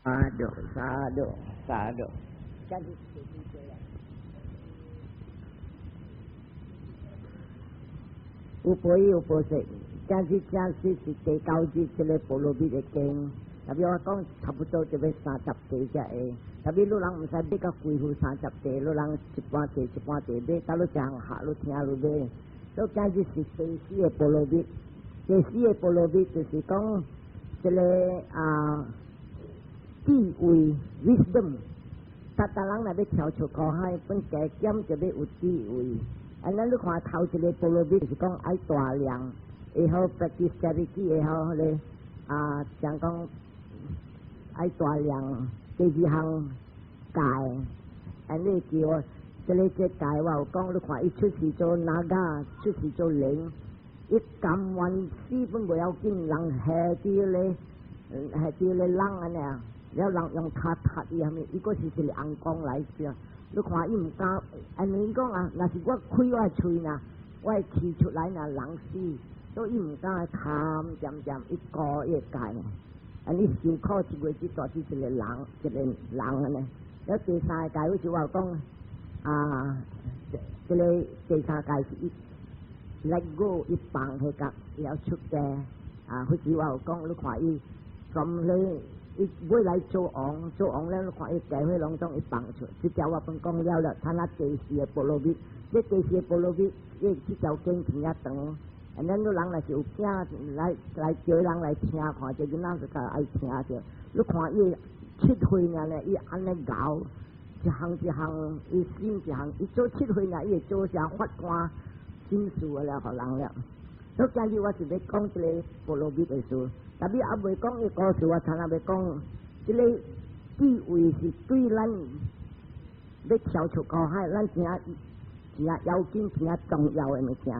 Sadhu sadhu sadhu，這是第幾個？有報有報說，這是這是是第九節這个波羅蜜的經。特別我講差不多就欲三十題才會。特別你人毋使買甲規副三十題，你人一半題一半題買，到你一項學你聽你買。所以今日是第四个波羅蜜，第四个波羅蜜就是講這个啊智慧 wisdom。逐逐人若欲跳出苦海，本加減就欲有智慧。啊，咱你看頭一个波羅蜜就是講愛大量，會曉 practice charity，會曉彼个啊，像講愛大量。第二項戒，按呢叫這个這戒我有講，你看伊出世做 naga，出世做人，伊甘願死本無要緊，人下佇咧下佇咧人按呢啊，了人用跤踢伊蝦米，伊閣是一个尪公來着。你看伊毋敢，按呢講啊，若是我開我喙若，我會氣出來若人死，所以伊毋敢貪漸漸伊顧伊个戒。按呢受苦一月只大只一個人，一個人按呢。了第三个戒，好似我有講啊，這个第三戒是伊 let go，伊放彼個了出家啊。好似我有講，你看伊從咧伊欲來做王，做王了，你看伊家伙攏總伊放出。這條我本講了了，睇下第四个波羅蜜，這第四个波羅蜜，伊這條經聽較長。啊，咱你人若是有囝來來叫人來聽看，這囡仔就較愛聽著。你看伊七歲爾呢，伊按呢𠢕一項一項，伊心一項，伊做七歲爾，伊會做啥法官審事了，予人了。所以今日我是欲講這个波羅蜜的事，特別猶未講伊故事，我差欲講這个智慧是對咱欲跳出苦海，咱真真要緊、真重要的物件。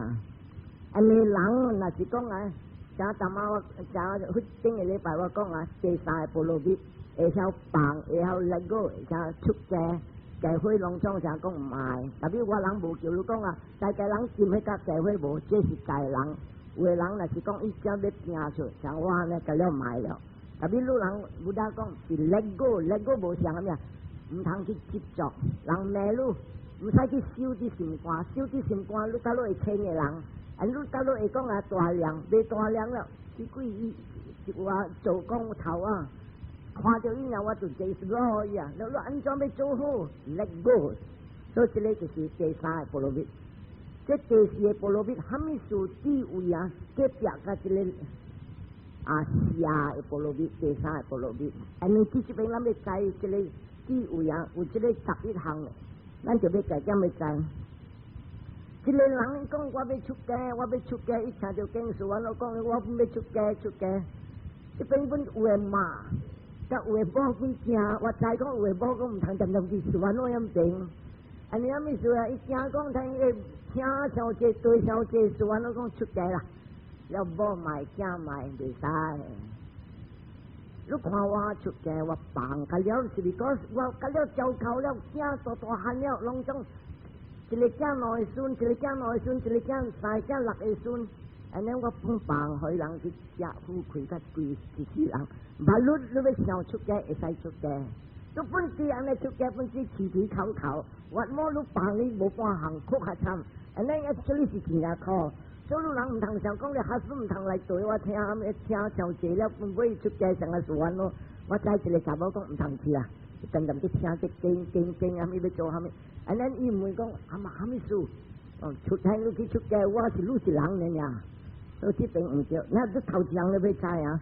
按呢人若是講啊，像昨仔我像彼頂个禮拜我講啊，第三个波羅蜜會曉放，會曉 let go，會曉出家，家伙攏總啥講毋愛。特別我人無叫你講啊，大家人進彼個家伙無，這是家人。有的人若是講伊只欲行出，像我按呢，共了賣了。特別你人有當講是 let go，let go 無像啥物啊，毋通去執著，人罵你，毋使去收佇心肝，收佇心肝，你到落會嗆的人。啊！你到落會講啊大量，袂大量了，這鬼伊一話做工頭啊，看著伊爾我就這是落伊啊！你按怎欲做好？Let go，所以這个就是第三个波羅蜜。這第四个波羅蜜，蝦米事智慧啊？隔壁佮這个啊捨的波羅蜜，第三个波羅蜜。按呢，這這邊咱欲知這个智慧啊，有這个十一項，咱就欲加減欲知。一个人講我欲出家，我欲出家，伊聽著經書，我攏講我欲出家出家。這邊本有的罵，佮有的某幾驚，我知講有的某講毋通恬恬去事，我攏遐平。按呢啥物事啊？伊驚講聽會聽傷濟對傷濟事，我攏講出家啦。了某賣囝賣袂使。你看我出家，我放較了是講我較了照顧了囝大大漢了，攏總。一个囝兩个孫，一个囝兩个孫，一个囝三个囝六个孫，按呢我本放予人去食富貴較貴一世人。萬你你欲想出家會使出家，你本身按呢出家本身起起口口，我莫你放你無半項苦較慘，按呢這裡是真正苦。所以人毋通想講你還是毋通來對我聽，聽傷濟了，本尾出家成個事完咯。我知一个查某講毋通去啊，漸漸去聽這經經經，啥物欲做啥物。按呢伊問講阿媽啥物事？哦，出聽你去出家，我是愈一人爾爾，所以這邊毋對。那你頭一項你欲知啊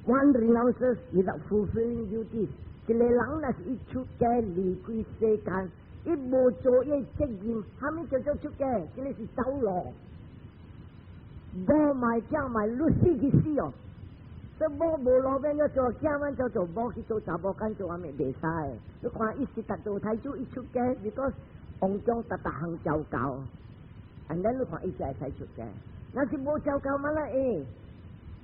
？One renounces without fulfilling duties。一个人若是伊出家離開世間，伊無做伊責任，啥物叫做出家？這个是走路，某賣囝賣，你死去死哦！這某無路免了做，囝免做做，某去做查某干做啥物袂使。你看伊是達多太子，伊出家，如果王將逐逐項照顧，按呢你看伊才會使出家。若是無照顧嘛啦會，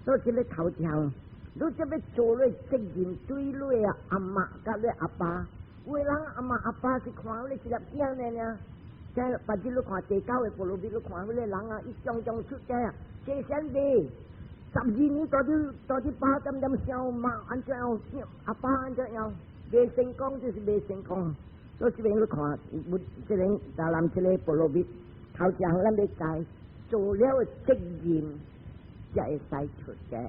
所以這个頭一項，你這欲做你責任對你阿嬤佮你阿爸，有的人阿嬤阿爸是看你一粒囝爾爾，這別日你看第九个波羅蜜，你看彼个人啊，伊常常出家啊，這先袂。12年蹛佇饱點點想媽按怎樣，阿爸按怎樣，未成功就是未成功。所以這邊你看，這邊大南這个波羅蜜，頭一項咱欲知做了責任，才會使出家。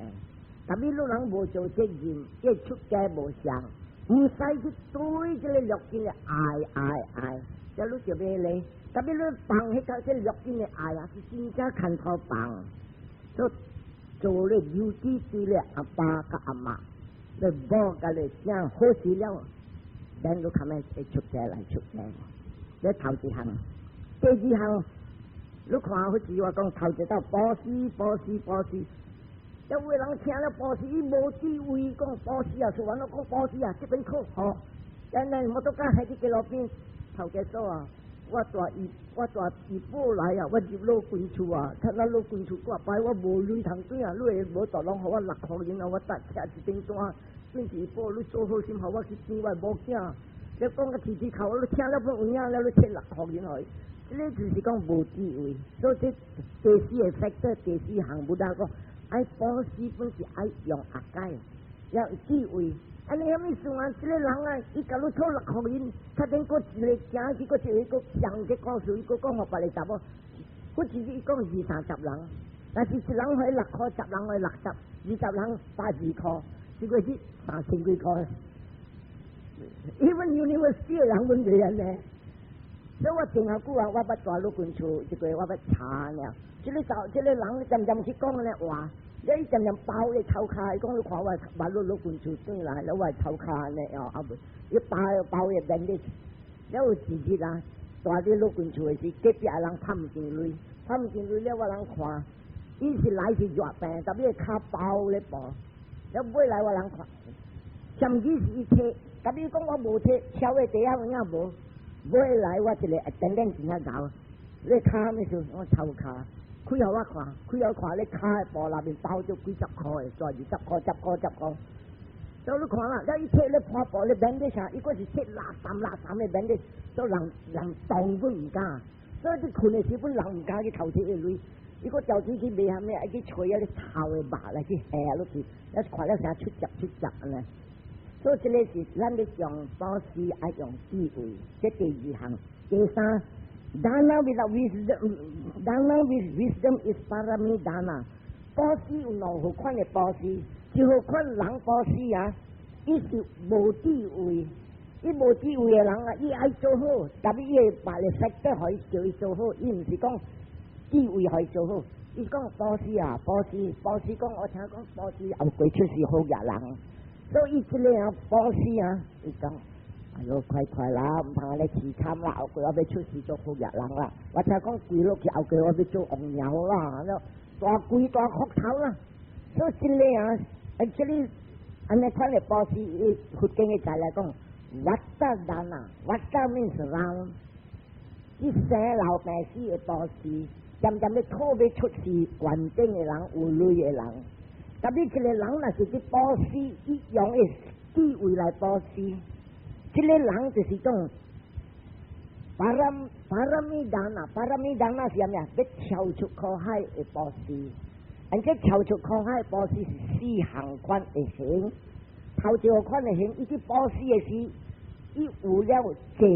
但是汝人無做責任，伊出家無相，毋使去對這个六根的愛愛愛，這汝就欲咧。特別你放彼個這六根的愛啊，是真正牽苦放。所以做咧有啲對咧阿爸佮阿媽，你某佮你囝好勢了，咱就較免會出家來出家。這頭一項，第二項，你看好似我講頭一道布施、布施、布施。有的人聽了布施，伊無智慧講布施啊，說完了講布施啊，這邊好吼。咱咱摩托車喺佇街路邊頭家說啊，我蹛怡保來啊，我入老君厝啊，睇咱老君厝掛牌，我無鐳通轉啊，你會無大攏予我6箍銀啊，我搭徛一頂單，轉去怡保，你做好心予我去見我某囝。你講個鐵鐵口，你聽了本有影了，你摕6箍銀予伊，這个就是講無智慧。所以這第四個 factor，第四項 Buddha 講，愛布施本是愛用阿解，要有智慧。啊，你啥物事啊？這个人啊，伊共你討六箍銀，較頂閣一个行去，閣一个閣講個故事，伊閣講予別个查某。或者是伊講二三十人，但是一人予六箍，十人予60，20人120箍，這個是3000幾箍。Even university 的人問題按呢，所以我前後久啊，我捌蹛老君厝，這個我捌查了。這个查這个人漸漸去講呢話，你漸漸包咧頭殼，伊講你看我捌老君厝轉來，了我頭殼呢哦，啊無，伊包包的 bandage，了有一日啊，蹛佇老君厝的時，隔壁的人拍毋進鐳，拍毋進鐳了，我人看，伊是來是熱病，特別跤包咧布，了尾來我人看，甚至是伊摕，特別講我無摕，超的地下有影無，尾來我一個等等真正𠢕，你跤咩事？我頭跤。開予我看，開予我看，你跤的布內面包咗幾十箍的，20箍、十箍、十箍。所以你看啦，你伊摕咧破布咧免啥，伊閣是摕垃圾垃圾的免咧，所以人人當都毋敢。所以你睏的時陣，人毋敢去偷摕伊鐳。伊閣掉出去賣啥物，愛去揣彼个臭的肉來去下落去，抑看了啥出汁出汁按呢。所以這个是咱咧用布施愛用智慧，這第二項。第三，Dana without wisdom, dana with wisdom is parami dana。布施有兩號款的布施，一號款人布施啊，伊是無智慧，伊無智慧的人啊，伊愛做好，特別伊會別个識得予伊叫伊做好，伊毋是講智慧予伊做好，伊講布施啊，布施，布施講我聽講布施後過出世好額人，所以這个啊布施啊，伊講。哎喲，快快啦，毋通按呢淒慘啦！後過我欲出世做好額人啦。我聽講跪落去後過我欲做王鳥啦，大跪大磕頭啦。所以這个啊，這个按呢款的布施，佛經的字來講，vatta dana，vatta means round。伊生老病死的布施，漸漸欲討欲出世懸頂的人，有鐳的人。特別這个人若是去布施，伊用的智慧來布施。這个人就是講，param parami dana，parami dana 是啥物啊？欲跳出苦海的布施，而這跳出苦海的布施是四項款的行。頭一個款的行，伊去布施的時，伊有了錢，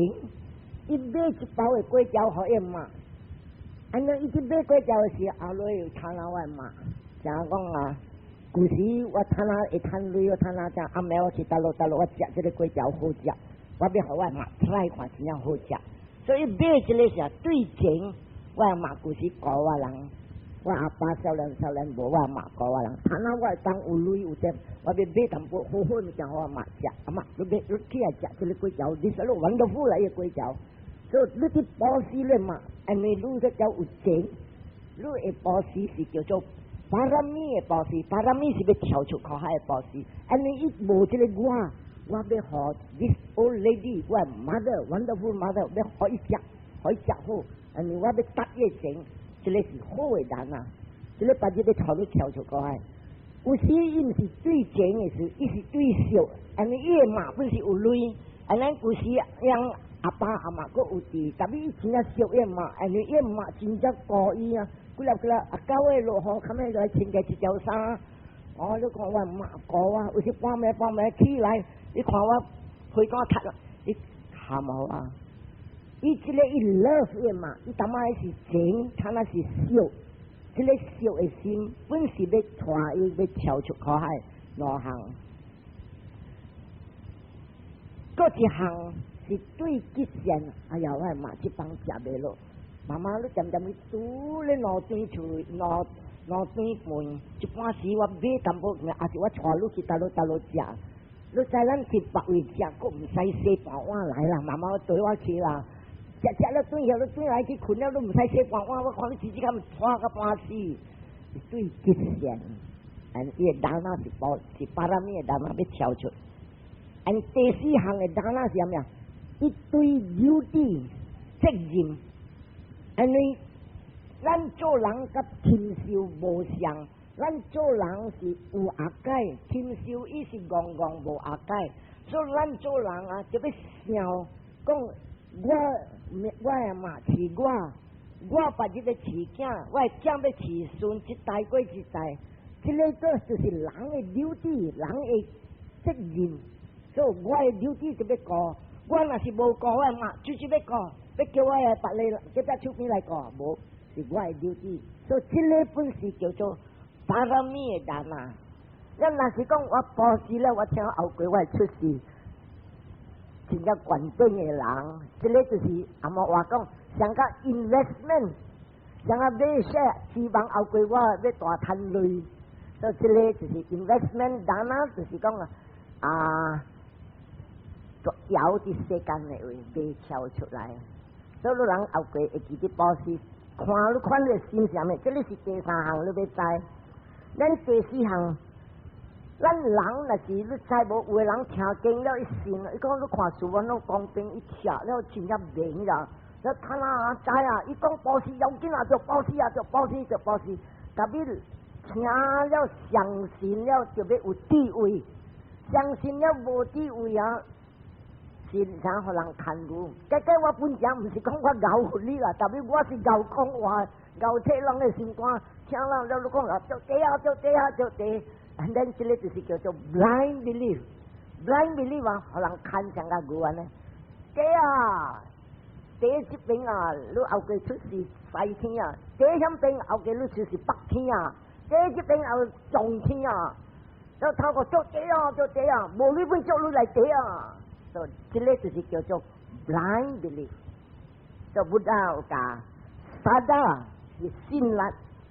伊買一包的粿條予伊媽。按呢，伊去買粿條的時，後來又趁我的媽，怎講啊？舊時我趁啊會趁鐳，我趁啊正暗暝我去佗落佗落，我食這个粿條好食。我欲予我媽 try 看真正好食，所以買這个是對錢，我媽舊時顧我人，我阿爸少年少年無，我阿媽顧我人。趁啊我當有鐳有點，我欲買淡薄好好物件予我媽食。阿媽，你買你起來食這个粿條，你說你 wonderful 來个粿條。所以你去布施咧嘛，因為你這條有錢，你的布施是叫做 parami 的布施，parami 是欲跳出苦海的布施，因為伊無這个我。我欲予 this old lady，我 mother wonderful mother，欲予伊食，予伊食好，因為我欲得伊錢，這个是好的人啊，這个別日欲跳你跳出苦海。有時伊毋是對錢的事，伊是對惜，因為伊的媽本是有鐳，按呢有時讓阿爸阿媽閣有佇，但伊真正惜伊媽，因為伊媽真正顧伊啊。幾粒幾粒啊，9月落雨，較尾來穿過一條衫。哦，你看我媽顧我，有時半暝半暝起來，你看我被單踢啦，伊喊我啊！伊這個伊 love 伊媽，伊淡仔是情，他那是惜，這個惜的心本是欲帶伊欲跳出苦海兩項。閣一項是對極善，哎呀，我媽這飯食袂落，媽媽你恬恬去煮咧兩頓厝兩兩頓飯，一半時我買淡薄，抑是我帶你去佗落佗落食。你知咱去別位食，閣毋使洗盤碗來啦，媽媽綴我去啦。食食了轉去，你轉來去睏了，你毋使洗盤碗，我看你直直咁拖到半死。對極善，and 伊的 dana 是寶是 parami 的 dana 欲跳出。and 第四項的 dana 是啥物啊？伊對 duty 責任，因為咱做人佮禽獸無相，咱做人是有阿解，禽獸伊是戇戇無阿解，所以咱做人啊，就欲想講我我的媽飼我，我別日欲飼囝，我的囝欲飼孫，一代過一代，這个個就是人的 duty，人的責任。所以我的 duty 就欲顧，我若是無顧我的媽，就是欲顧，欲叫我的別个隔壁厝邊來顧，無是我的 duty。所以這个本是叫做 parami 的 dana。咱若是講我布施了，我聽後過我會出世，真正懸頂的人，這个就是阿摩話講，像個 investment，像個買 share，希望後過我欲大趁鐳。所以這个就是 investment dana，就是講啊，枵佇世間的話，袂跳出來。所以你人後過會記得布施，看你看你的心是啥物，這个是第三項你欲知。咱第四項，咱人若是你知無？有的人聽經了伊信，伊講你看書我攏講經，伊聽了真正明啦。你看啊知啊，伊講布施要緊啊，就布施啊，就布施就布施。特別聽了相信了，就欲有智慧。相信了無智慧啊，是啥予人牽牛？結果我本來毋是講我𠢕佛理啦，特別我是𠢕講話，𠢕切人的心肝，聽人了你講啊，就對啊，就對啊，就對。咱這个就是叫做 blind belief，blind belief 啊，予人牽成個牛按呢。對啊，第這邊啊，你後過出世西天啊；第響邊後過你出世北天啊；第這邊後中天啊。就透過做對啊，做對啊，無你會做你來對啊。所以這个就是叫做 blind belief。就 Buddha 有教，saddhā 是信力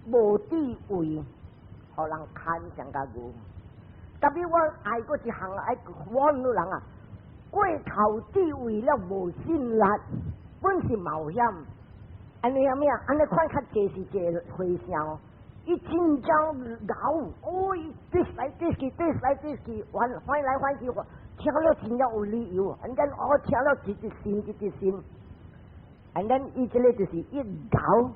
無智慧，予人牽成個牛。特別我愛過一項愛怨女人啊，過頭智慧了無信力，本是冒險。按呢啥物啊？按呢看較濟是一個和尚，伊真正𠢕，哦，伊跌來跌去，跌來跌去，換換來換去，聽了真正有理由。and then 哦，聽了一直信，一直信。and then 伊這个就是伊𠢕，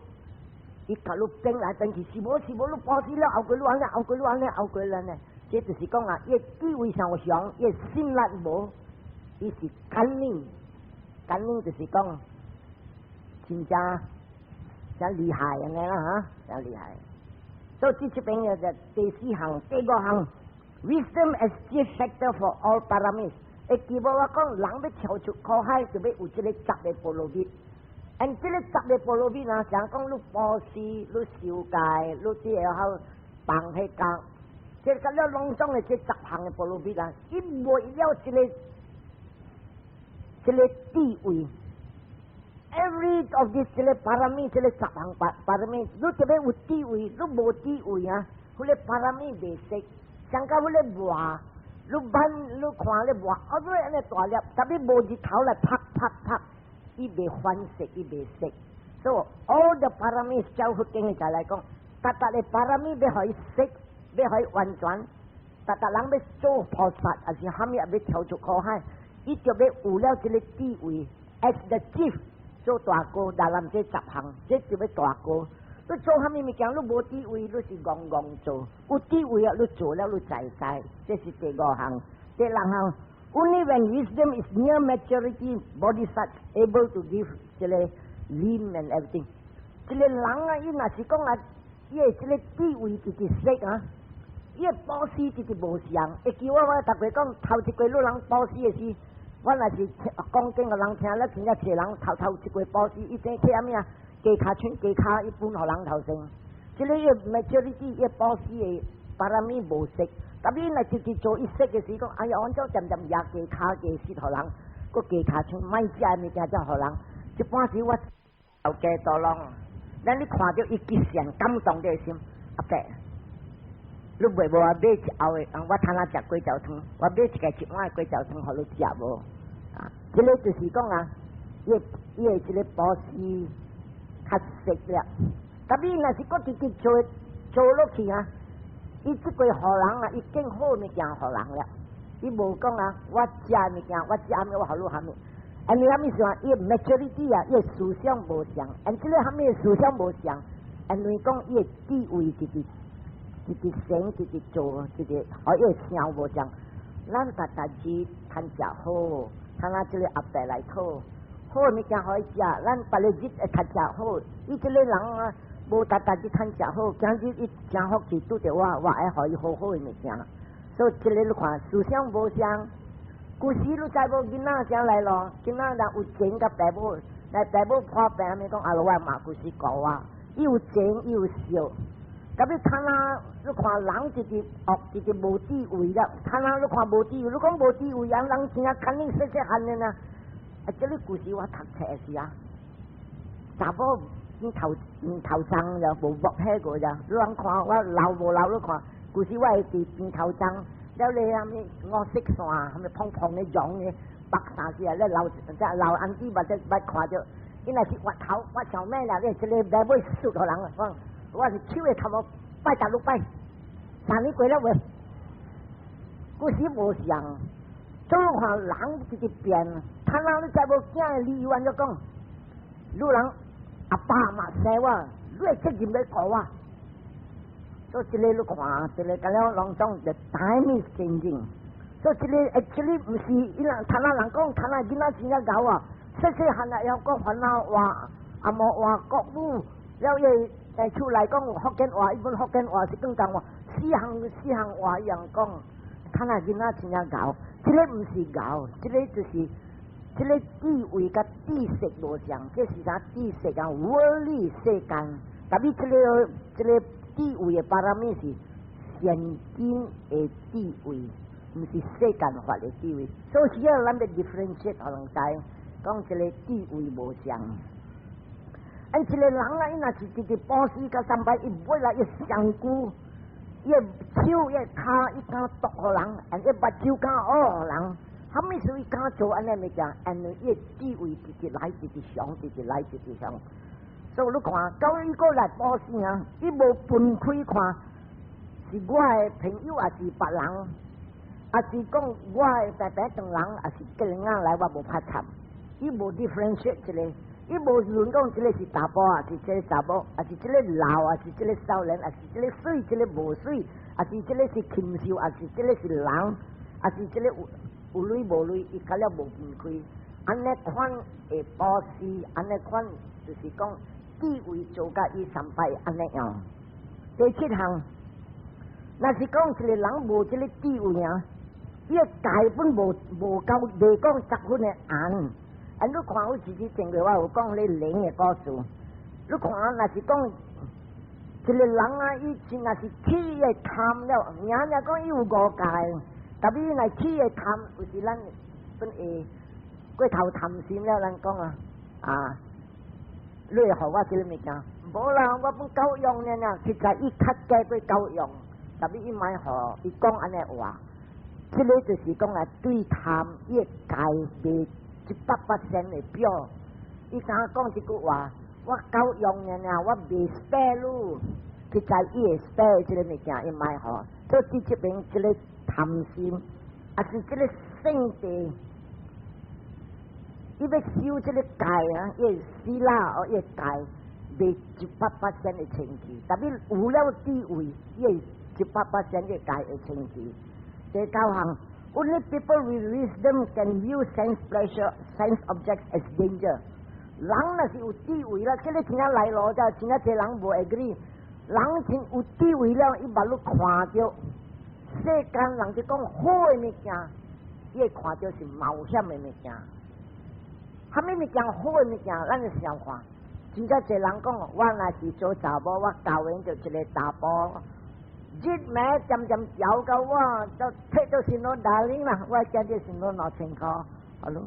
伊共你變來變去，是無是無，你布施了後過你按呢，後過你按呢，後過按呢。這就是講啊，伊智慧上強，伊信力無，伊是 cunning，cunning 就是講真正真厲害按呢啦哈，真厲害。所以這這邊嘅第四項、第五項，wisdom as chief factor for all paramis。會記無我講，人欲跳出苦海，就欲有這个十个波羅蜜。and 這个十个波羅蜜啊，像講你布施、你受戒、你這個好放彼工，這個了攏總的這十項的波羅蜜啊，伊為了這个這个智慧。Every of this 這个 parami，這个十項 parami，你特別有智慧，你無智慧啊，彼个 parami 袂識，像甲彼个磨，你慢你看咧磨，啊，你按呢大粒，特別無日頭來拍拍拍，伊袂反射，伊袂識。所以 all the parami 照佛經的來講，逐逐个 parami 欲予伊識，欲予伊完全，逐逐人欲做菩薩，抑是蝦米欲跳出苦海，伊就欲有了這个智慧，as the chief。做大哥，大人這十項，這就欲大哥。你做蝦米物件，你無智慧，你是戇戇做；有智慧啊，你做了你知知。這是第五項。第六項， Only when wisdom is near maturity, bodhisattva able to give 這个 limb and everything。這个人啊，伊若是講啊，伊的這个智慧直直熟啊，伊的布施直直無相。會記我我逐過講，頭一過女人布施的時，我若是講經予人聽了，聽了一個人頭頭一過布施，伊這去啥物啊？雞跤穿雞跤，伊分予人頭先。這个伊 maturity 伊布施的巴拉米無熟。特別若直直做伊識的時，講哎呀，按照漸漸壓雞跤雞舌予人，閣雞跤穿莫食的物件才予人。一般時我頭家多攏，咱你看著伊吉善感動的心，阿伯，你袂無啊買一後的，我通啊食粿條湯，我買一個一碗粿條湯予你食無？啊，這个就是講啊，伊伊的這个布施較熟了。特別若是閣直直做做落去啊，伊這個予人啊，伊更好物件予人了。伊無講啊，我食物件，我食啥物，我予你啥物。因為啥物事啊？伊 maturity 啊，伊思想無相。因這个啥物思想無相？因為講伊的智慧直直直直生，直直做，直直予伊的想無相。咱逐逐日趁食好，趁啊這个阿伯來討好物件予伊食，咱別个日會較食好。伊這个人啊，無逐逐日趁食好，今日伊誠福氣拄著我，我愛予伊好好的物件。所以這个你看思想無相。舊時你知無囡仔啥來咯？囡仔若有錢佮爸母，來爸母破病，咪講阿羅我嘛舊時顧我，伊有錢伊有孝。特別看啊，你看人直直惡，直直無智慧了。看啊，你看無智慧，你講無智慧，人人聽肯定細細漢的呢。啊，這个故事我讀冊時啊，查某邊頭鬃就無木起過咋？你人看我老無老？你看，舊時我會佇邊頭鬃。了你啥物五色線，啥物蓬蓬的絨的白衫子啊，咧老只老 auntie 捌只捌看著，伊若是滑頭滑上尾啦，你這个來尾術予人講，我是手的頭毛拜十六擺，3年過了未？古時無相，總看人直直變，看人你知無囝的理由按怎講？女人阿爸阿媽生我，你的責任欲顧我。所以這个你看，這个敢了攏總 the time is changing。所以這个 actually 毋是伊人，聽人講，聽囡仔真正𠢕啊，細細漢啊，會曉講番仔話，紅毛話國語，了伊在厝內講福建話，伊本福建話是廣東話，四項四項話一樣講。聽囡仔真正𠢕，這个毋是𠢕，這个就是這个智慧佮知識無相，這是啥知識啊？worldly 世間，特別這个這个智慧的巴拉米是善根的智慧，毋是世間法的智慧。所以需要咱欲 differentiate 予人知，講這个智慧無相。按一个人啊，伊若是直直布施佮三擺，伊尾來伊上久，伊的手伊的跤，伊敢毒予人，按伊目睭敢烏予人，啥物事伊敢做按呢物件，因為伊的智慧直直來，直直上，直直來，直直上。所以你看，到伊閣來布施啊，伊無分開看，是我的朋友，還是別人，還是講我的白白長人，還是個人仔來，我無拍插。伊無 differentiate 這個，伊無論講這個是查埔，還是這个查某，還是這个老，還是這个少年，還是這个媠，這个無媠，還是這个是禽獸，還是這个是人，還是這个有有鐳無鐳，伊較了無分開。按呢款的布施，按呢款就是講智慧做甲伊三擺按呢樣。第七項，若是講一個人無這个智慧啊，伊个戒本無無夠，袂講十分的紅。啊，你看我自己前過我有講咧靈的故事。你看，若是講一個人啊，伊真若是起的貪了，爾爾講伊有五戒，特別若起的貪，有時咱本會過頭貪心了，咱講啊，啊，你會予我這个物件？無啦，我本夠用爾爾，實在伊較加過夠用，特別伊莫予伊講按呢話，這个就是講啊，對貪伊的戒袂100%的表，伊敢講這句話，我夠用爾爾，我袂 spare 你，實在伊會 spare 這個物件，伊莫予。所以這邊這个貪心，抑是這个性地，伊欲修這个戒啊，伊會死啦，哦，伊會戒袂100%的清氣，特別有了智慧，伊會100%的戒會清氣。第九項， Only people with wisdom can view sense pleasure, sense objects as danger。人若是有智慧啦，這个聽下來咯，就真正濟人無 agree。人真有智慧了，伊目睭看著世間人就講好的物件，伊會看著是冒險的物件。啥物物件好的物件，咱就想看。真正濟人講，我若是做查某，我交緣著一個查埔。日暝漸漸調到我，就提到先攞 darling 啦，我今日先攞2000箍，好咯。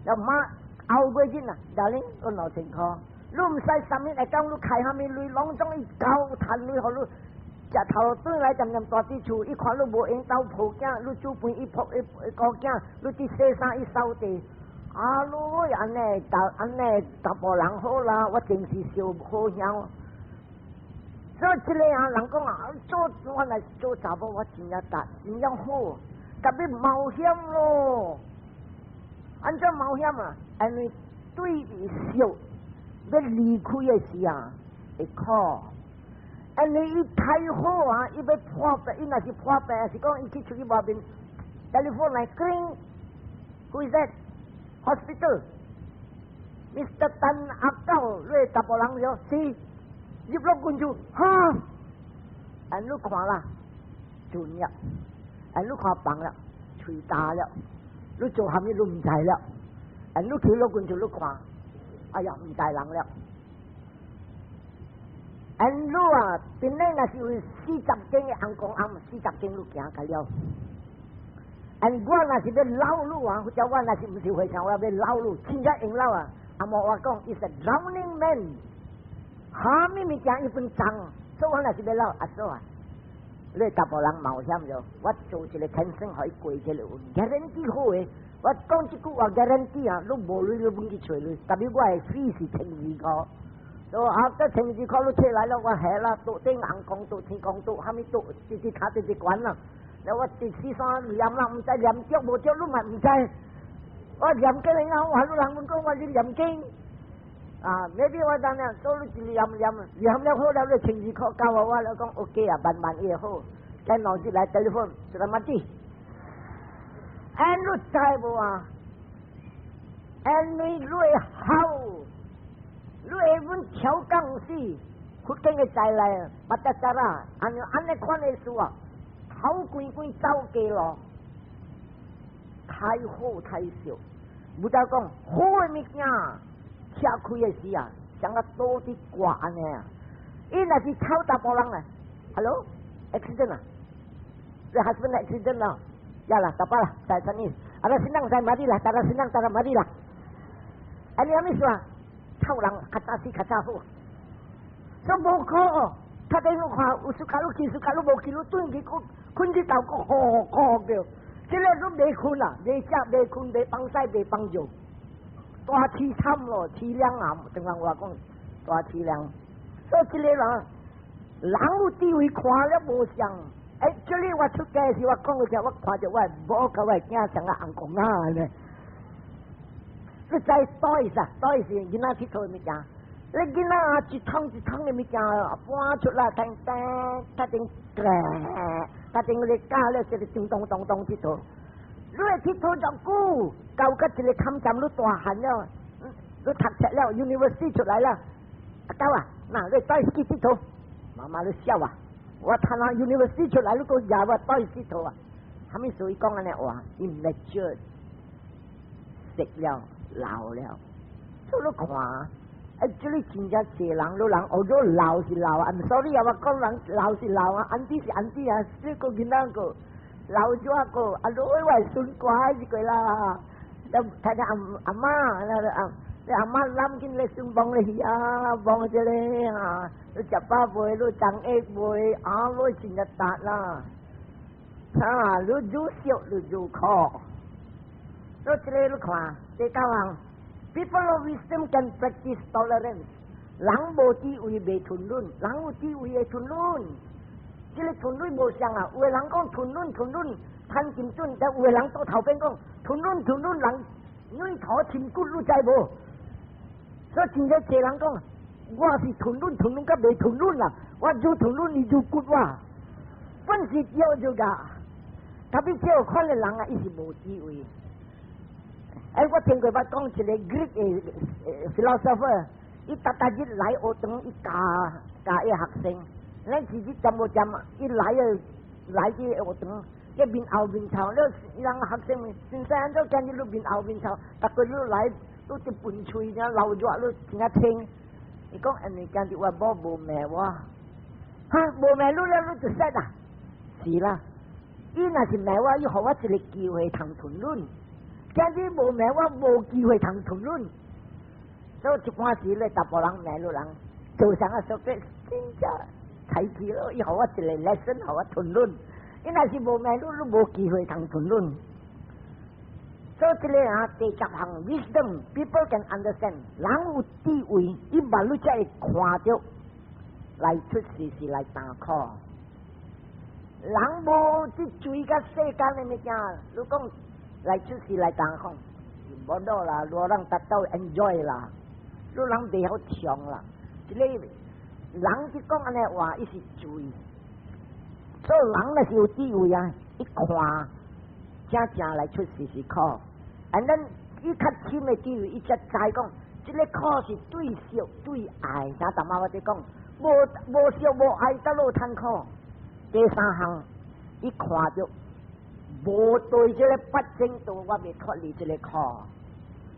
又媽後過日啦，darling 攞兩千箍，你毋使啥物來講，你開啥物鐳，攏總伊交趁鐳，予你食頭轉來漸漸大佇厝，伊看你無閒鬥抱囝，你煮飯伊抱伊伊顧囝，你佇洗衫伊掃地。啊，你按呢，按呢，查埔人好啦，我真是燒好香。所以這个啊，人講啊，做我來做查某，我真正達，真正好，特別冒險咯。按怎冒險啊？因為對燒欲離開的時啊，會苦。因為伊太好啊，伊欲破病，伊若是破病，是講伊去出去外面，telephone 來，ring，who is that？Hospital，Mr. Tan 阿狗，你查埔人著是。入落關注，哈！按你看啦，盡了，按你看房了，喙焦了，你做啥物你毋知了，按你去落關注你看，哎呀，毋知人了。按你啊，本來若是有40間的尪公尪，40間你行甲了。按我若是欲老你啊，或者我若是毋是和尚，我欲老你，真正用老啊！阿莫話講，is a drowning man。啥物物件伊分重，所以我若是欲老阿嫂啊，你查埔人冒險著，我做一個天生予伊過一個 guarantee 好的，我講這句話 guarantee 啊，你無鐳你阮去揣鐳，特別我的 fee 是1200箍，所以啊，這千二箍你揣來了，我下啦，倒頂尪公倒天公倒，啥物倒，直直卡直直懸啦。了我一四三念啦，毋知念著無著，你嘛毋知。我念經啊，我你人問講我是念經。啊，maybe 我當年做你一念念念了好了，你千二箍交我，我就講 OK 啊，慢慢會好。再腦子來 telephone，sudah mati。哎，你知無啊？哎，你會好，你會阮調降死，福建的再來，巴達達啦，按按呢款的事啊，頭規規走過咯，太好太少，無得講好的物件。車開的時啊，像個倒佇掛按呢啊！伊若是臭查埔人啊，Hello，accident 啊，你 husband accident 啦，ya lah, tak apa lah, saya sini. Ada senang saya mari lah, tak ada senang tak ada mari lah. 啊，你啥物事啊？臭人較早死較早好，所以無可哦。較頂你看有時較你去，時較你無去，你轉去睏睏去頭閣呼呼叫，這个你袂睏啊，袂食袂睏，袂放屎袂放尿。大凄慘咯，凄涼啊！正人話講大凄涼，所以這个人，人有智慧看了無相。欸，這裡我出家時，我講落去，我看著我的某佮我的囝像個尪公仔呢。你知 toys 啊？toys 是囡仔𨑨迌的物件。你囡仔啊，一桶一桶的物件搬出來，聽聽，他頂，他頂你教了一個叮咚咚咚𨑨迌。你會𨑨迌遮久，到甲一個坎站，你大漢了，你讀冊了，university 出來了，阿狗啊，那你帶去𨑨迌，媽媽你笑啊！我讀到 university 出來，你閣舉我帶去𨑨迌啊？啥物事伊講按呢話？immature，食了老了，所以你看，啊，這裡真正濟人，你人學咗老是老啊，I'm sorry 啊，我講人老是老啊，auntie 是 auntie 啊，這個囡仔個老咗個，啊，你我孫乖一個啦，睇睇阿阿媽，阿你阿媽攬緊你孫幫你啊，幫這個啊，你食飽未？你長下未？啊，你真正達啦，啊，你愈燒你愈苦，所以這个你看，第九項。People of wisdom can practice tolerance。人無智慧袂吞忍，人有智慧會吞忍。這个吞忍無相啊，有的人講吞忍吞忍，趁金準，但有的人倒頭邊講吞忍吞忍，人軟土深骨，你知無？所以真正濟人講，我是吞忍吞忍，佮袂吞忍啦。我愈吞忍，伊愈骨我，本是叫做噶。特別這款的人啊，伊是無智慧。哎，我聽過捌講一個 Greek 的 philosopher，伊逐逐日來學堂，伊教教伊學生，咱是日針無針，伊來啊來去學堂，伊面後面臭，你人學生問，先生按怎今日你面後面臭？逐個你來，你佇噴喙，爾流熱，你真正清。伊講因為今日我某無罵我，哈，無罵你了，你就識啊？是啦，伊若是罵我，伊予我一個機會通吞忍。今日無罵我，無機會通吞忍。所以一般時咧，大部人罵你人，做啥啊？說嘅真正太氣咯，伊予我一個 lesson，予我吞忍。伊若是無罵你，你無機會通吞忍。所以這個啊，第十項 wisdom，people can understand，人有智慧，伊捌你才會看著來出世是來擔苦。人無去追甲世間的物件，你講來出世來擔苦，無咯啦，無人達到 enjoy 啦，你人袂曉唱啦。這個人去講按呢話，伊是醉。所以人若是有智慧啊，一看正正來出世是苦。And then 伊較深的智慧，伊才知講，這個苦是對惜對愛。像淡仔我佇講，無無惜無愛，倒落趁苦。第三項，伊看著無對這個八正道，我袂脫離這個苦，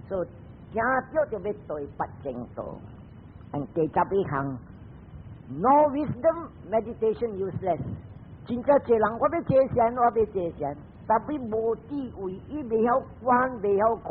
所以行著就欲對八正道。And 第十一項，No wisdom meditation useless。真正濟人，我欲坐禪，我欲坐禪，但伊無智慧，伊袂曉觀，袂曉看，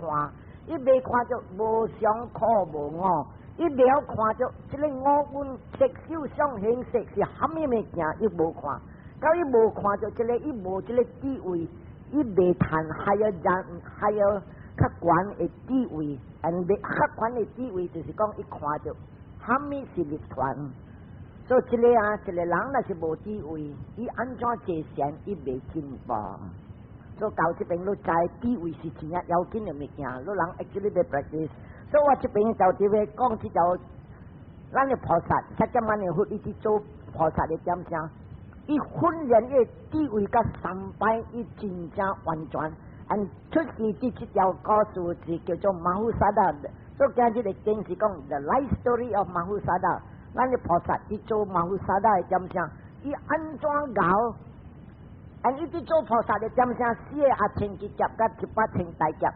伊袂看著無常苦無我，伊袂曉看著這個五蘊色受想行識是蝦米物件，伊無看，到伊無看著這個，伊無這個智慧，伊袂談還要人還要較懸的智慧，and 較懸的智慧就是講伊看著蝦米是涅槃。所以這個啊，一個人若是無智慧，伊按怎坐禪，伊袂進步。所以到這邊你知智慧是真正要緊的物件，你人 actually 欲 practice。所以我這邊就佇咧講這條，咱的菩薩，釋迦牟尼佛伊佇做菩薩的點聲，伊訓練伊智慧佮三擺，伊真正完全。And 出世這這條故事是叫做 Mahusadha。所以今日的經是講 The life story of Mahusadha。咱的菩薩佇做 Mahusadha 的點聲，伊按怎𠢕？And 伊佇做菩薩的點聲，四個阿僧祇劫佮一百千大劫，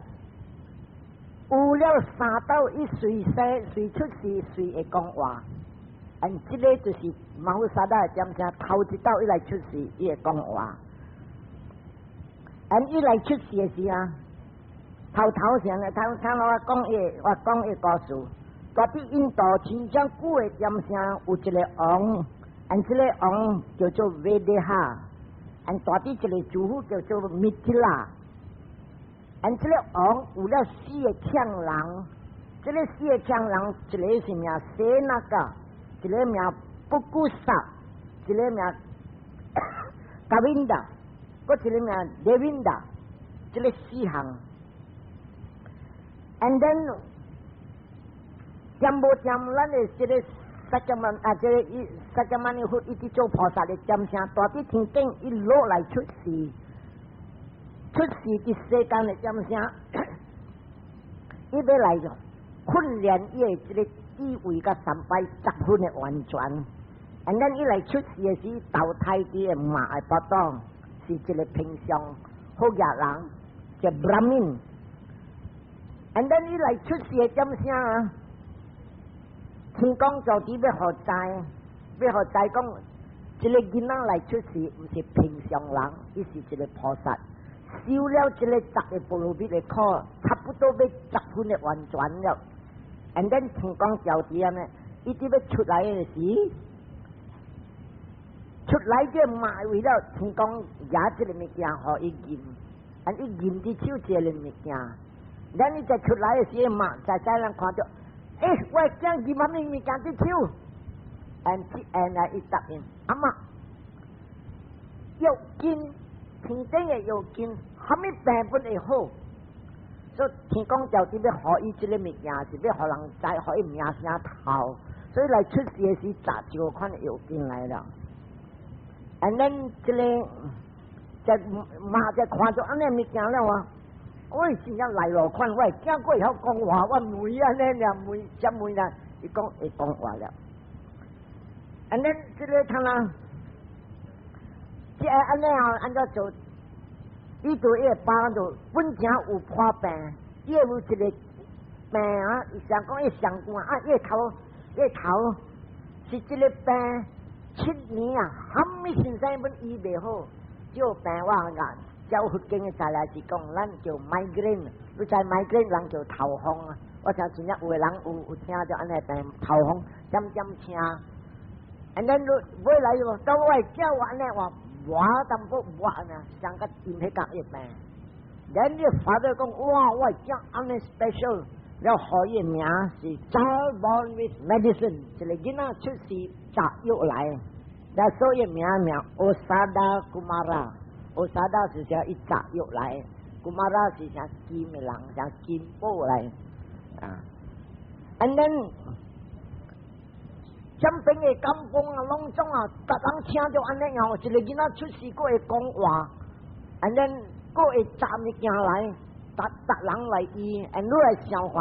有了三道，伊隨生隨出世隨會講話。And 這個就是 Mahusadha 的點聲，頭一道伊來出世，伊會講話。And 伊來出世的時啊，頭頭上咧，頭頭我講伊，我講伊故事。蹛佇印度真正久的點聲，有一個王，and 這個王叫做 Videha，and 蹛佇一個州府叫做 Mithila，and 這個王有了四個強人，這個四個強人，一個是名 Senaka，一個名 Pukkusa，一個名 Kavinda，閣一個名 Devinda，這個四項，and then 恬無恬，咱的這個釋迦牟啊，這個伊釋迦牟尼佛一直做菩薩的點聲，蹛佇天頂一落來出世，出世佇世間的點聲，伊欲來訓練伊的這個智慧佮三擺十分的完全。And then 伊來出世的時，投胎佇個媽的腹肚，是一個平常好額人，叫 Brahmin。And then 伊來出世的點聲啊，天公造地欲予知，欲予知講，這個囡仔來出世，毋是平常人，伊是一個菩薩，修了這個十個波羅蜜的苦，差不多欲十分的完全了。And then 天公造地啊呢，伊佇欲出來的時，出來這媽為了天公拿這個物件予伊飲，and 伊飲佇手這個物件，咱伊在出來的時，媽在在人看著。欸，我囝飲啥物物件佇手？And and 啊，伊答應阿媽，藥金天頂的藥金，啥物病本會好？所以天公造地欲予伊這個物件，是欲予人知，予伊名聲頭。所以來出世的時，摘一個款的藥金來了。And then 這個這媽這看著按呢物件了啊！我真正來路款，我驚過會曉講話，我問按呢，爾問，才問啦，伊講會講話了。And then 這個看啦，這按呢啊，按怎做？伊對伊個爸就本正有破病，伊有一個病啊，伊想講伊上官啊，伊個頭，伊個頭是這個病7年啊，啥物先生本醫袂好，這個病我啊，照佛經的材料是講，咱叫 migraine，你知 migraine 人叫頭風啊。我聽真正有的人有聽著按呢病頭風，點點聲。And then 尾來喎，到我叫我按呢話，我淡薄我呢，上個引起隔一病。Then 你 father 講，哇，我囝按呢 special，了予伊名是 Child Born with Medicine，一個囡仔出世摘藥來，那所以名名 Osada Kumara，Osada 是啥？伊摘藥來，Kumara 是啥金的人，啥金寶來啊。And then 這邊的甘榜啊，攏總啊，逐人聽著按呢樣，一個囡仔出世，閣會講話，and then 閣會摘物件來，逐逐人來醫，and 你來想看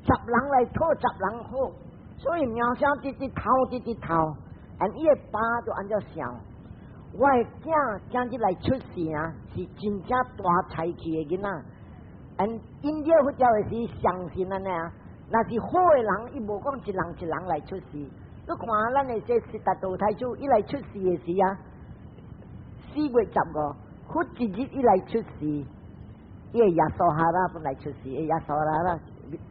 ，10人來討10人好，所以名聲直直透，直直透，and 伊的爸就按怎想，我的囝今日來出世啊，是真正大才氣的囡仔，and 因這佛教的是相信按呢啊，若是好的人，伊無講一人一人來出世。你看咱的這悉達多太子，伊來出世的時啊，4月15，佛一日伊來出世，伊的耶輸哈拉本來出世，伊耶輸哈拉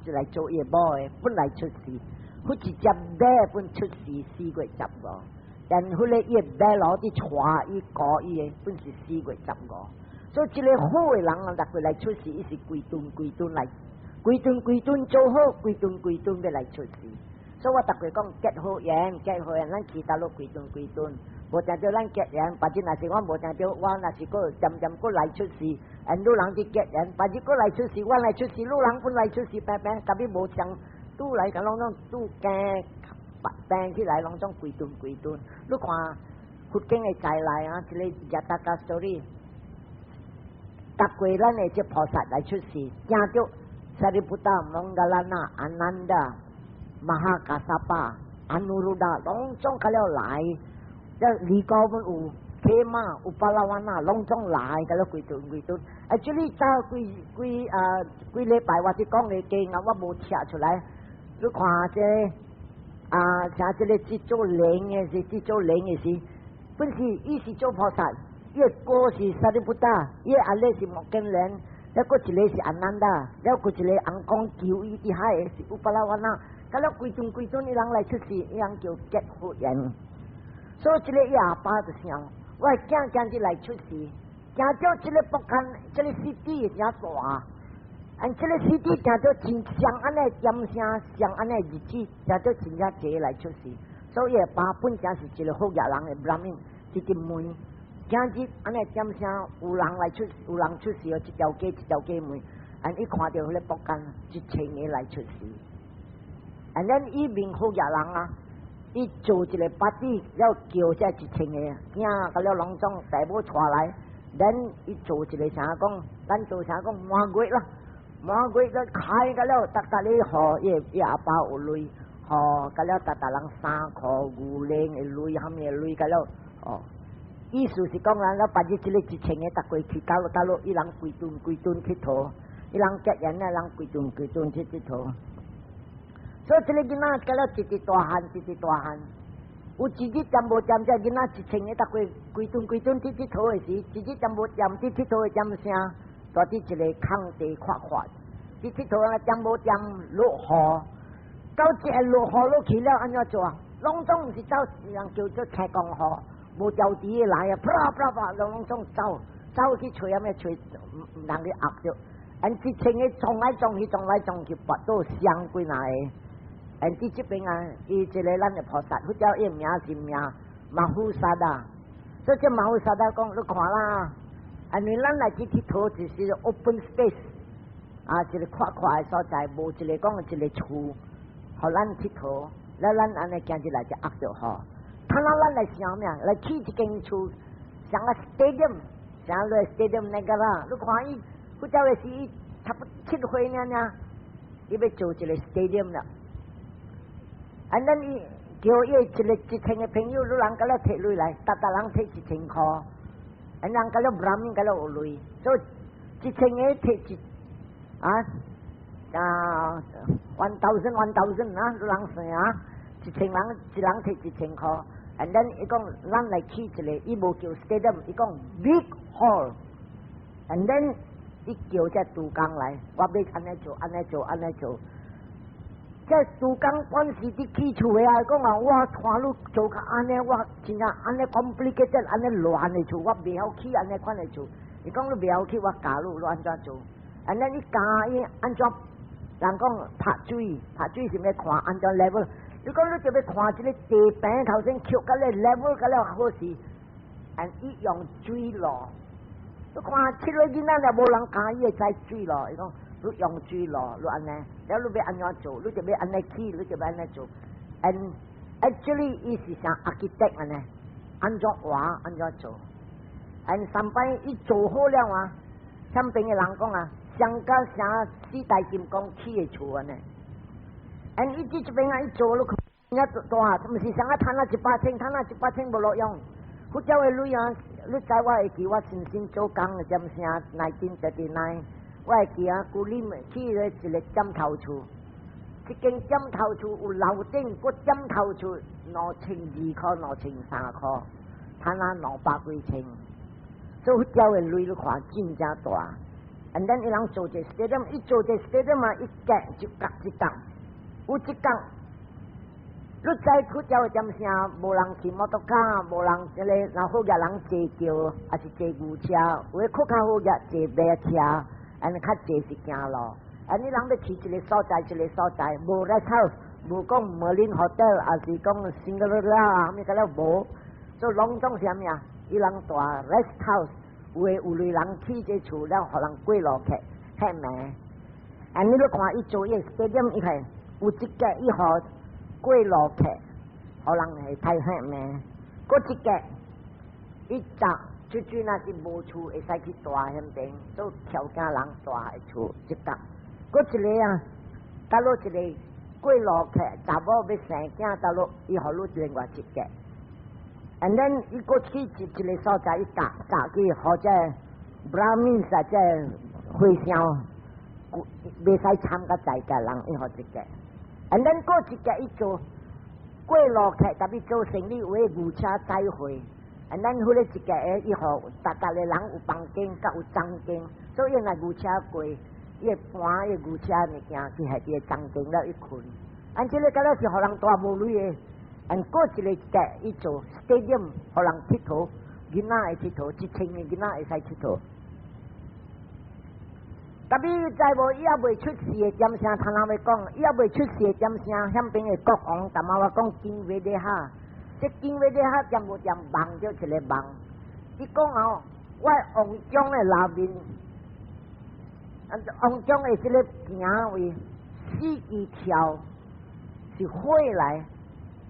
就來做伊的某的本來出世，佛一隻馬本出世4月15，但彼個伊的馬路佇帶伊顧伊的本是四月十五，所以這個好的人啊，逐個來出世，伊是規頓規頓來，規頓規頓做好，規頓規頓欲來出世。所以我逐個講結好緣，結好緣，咱其他攏規頓規頓，無定著咱結緣，別日若是我無定著，我若是閣漸漸閣來出世，and 汝人去結緣，別日閣來出世，我來出世，汝人本來出世，平平，特別無相拄來，攏總拄驚病起來，攏總規頓規頓。你看佛經的在內啊，這個 Jataka story，逐過咱的這菩薩來出世，驚著 Sariputta、Moggallana、Ananda、Mahakassapa、Anuruddha，攏總較了來，這離高本有 Khema、Uppalavanna，攏總來，較了規頓規頓。啊，這裡早幾幾啊幾禮拜我佇講的經啊，我無寫出來。你看這啊，像這個制作靈的是制作靈的是，本是伊是做菩薩，伊的哥是 Sariputta，伊的阿咧是目犍連，了閣一個是 Ananda，了閣一個翁公求伊佇海的是 Uppalavanna。甲了規陣規陣伊人來出世，伊人叫結佛緣。所以這個伊阿爸就想，我的囝今日來出世，驚著這個北間這個 city 誠大，and 這個 city 驚著真像按呢點聲，像按呢日子，驚著真正濟來出世。所以伊爸本正是一個好額人的 Brahmin，直直問，今日按呢點聲有人來出，有人出世哦，一條街一條街問，and 伊看著彼個北間1000個來出世。And then 伊問好額人啊，伊做一個 party，了叫這1000個囝，甲了攏總爸母帶來，then 伊做一個啥講，咱做啥講滿月啦，滿月了開甲了，逐逐咧予伊伊阿爸有鐳，予甲了逐逐人衫褲牛奶的鐳，啥物的鐳甲了，哦，意思是講咱了別日這個1000個逐個去到到落，伊人規頓規頓去討，伊人結緣啊，人規頓規頓去佚佗。所以這個囡仔甲了一直大漢，一直大漢。有一日點無點，這囡仔一千個逐個規頓規頓去佚佗的時，一日點無點佇佚佗的點聲，蹛佇一個空地闊闊，佇佚佗啊點無點落雨，到這個落雨落去了，按怎做啊？攏總毋是走，人叫做青光雨，無條底的來啊，啪啪啪，攏攏總走，走去揣啥物揣人去壓著，and 1000個撞來撞去，撞來撞去，跋倒傷幾若個。And 佇這邊啊，伊這個咱的菩薩，佛教伊名是名 Mahusadda，所以這 Mahusadda 講，你看啦，因為咱來去佚佗就是 open space，啊，一個闊闊的所在，無一個講一個厝，予咱佚佗，了咱按呢行入來就壓著雨。看到咱來想咩？來起一間厝，像個 stadium，啥個 Stadium Negara，你看伊，佛教的時伊差不7歲爾爾，伊欲做一個 stadium 啦。And then 伊叫伊一個一千個朋友，你人佮了提鐳來，逐逐人提1000箍，and 人佮了 Brahmin 佮了有鐳，所以一千個提一啊啊 one thousand one thousand 啊，你人算啊，1000人一人提1000箍。And then 伊講咱來起一個，伊無叫 stadium，伊講 big hall。And then 伊叫這督工來，我欲按呢做，按呢做，按呢做。這督工本是佇起厝的啊，講啊，我看你做較按呢，我真正按呢 complicated，按呢亂的厝，我袂曉起按呢款的厝。伊講你袂曉起，我教你，你按怎做？And then 伊教伊按怎？人講拍水，拍水是欲看按怎 level。你講你就欲看這个地平頭先曲佮咧 level 佮了好勢，and 伊用水路，你看7歲囡仔也無人教伊會知水路，伊講你用水路，你按呢，了你欲按怎做，你就欲按呢起，你就欲按呢做。And actually 伊是像 architect 按呢，按怎畫按怎做。And 三擺伊做好了啊，上邊的人講啊，上甲啥四大金剛起的厝按呢。And 伊佇這邊啊，伊做落去。遐大，毋是啥啊，趁啊100千，趁啊100千無路用。佛教的鐳啊，你知我會記我親身做工的點聲，1939，我會記啊，舊年起了一個枕頭厝，這間枕頭厝有樓頂，閣枕頭厝22箍，2300箍，趁啊200幾千。所以佛教的鐳你看真正大。And then 伊人做一個 stadium，伊做一個 stadium 嘛，一格一格一格，有一格。你知佛教的點聲，無人騎摩托卡，無人這个，若好額人坐轎，抑是坐牛車，有的較較好額坐馬車，按呢較濟是行路。按呢人欲去一個所在，一個所在，無 rest house，無講 Merlin Hotel，抑是講 Shangri-La 啊，啥物個了無，所以攏總是啥物啊？伊人蹛 rest house，有的有類人起這厝了，予人過路客歇暝。按呢你看伊做伊個 stadium，伊看有一格伊予過路客，予人會太歇暝。閣一格，伊早出去若是無厝，會使去蹛彼邊，做條件人蹛的厝一格。閣一個啊，佗落一個過路客，查某欲生囝，佗落伊予你另外一格。And then 伊閣去一一個所在，伊教教去予這 Brahmin 啊，這和尚，袂使參加在家人，伊予一格。And then 閣一格伊做過路客，特別做生意有的牛車載貨。And then 彼個一格伊予逐逐个人有房間，佮有欉間，所以若牛車過，伊會搬伊牛車物件去彼個欉間了伊睏。按這个敢若是予人蹛無鐳的。按閣一個格伊做 stadium，予人𨑨迌，囡仔會𨑨迌，1000個囡仔會使𨑨迌。特別知無？伊猶未出世的點聲，頭先欲講，伊猶未出世的點聲，彼邊的國王，淡仔我講 King Videha，這 King Videha 點無點夢著一個夢。伊講哦，我王宮的內面，王宮的這个行位四支柱是火來，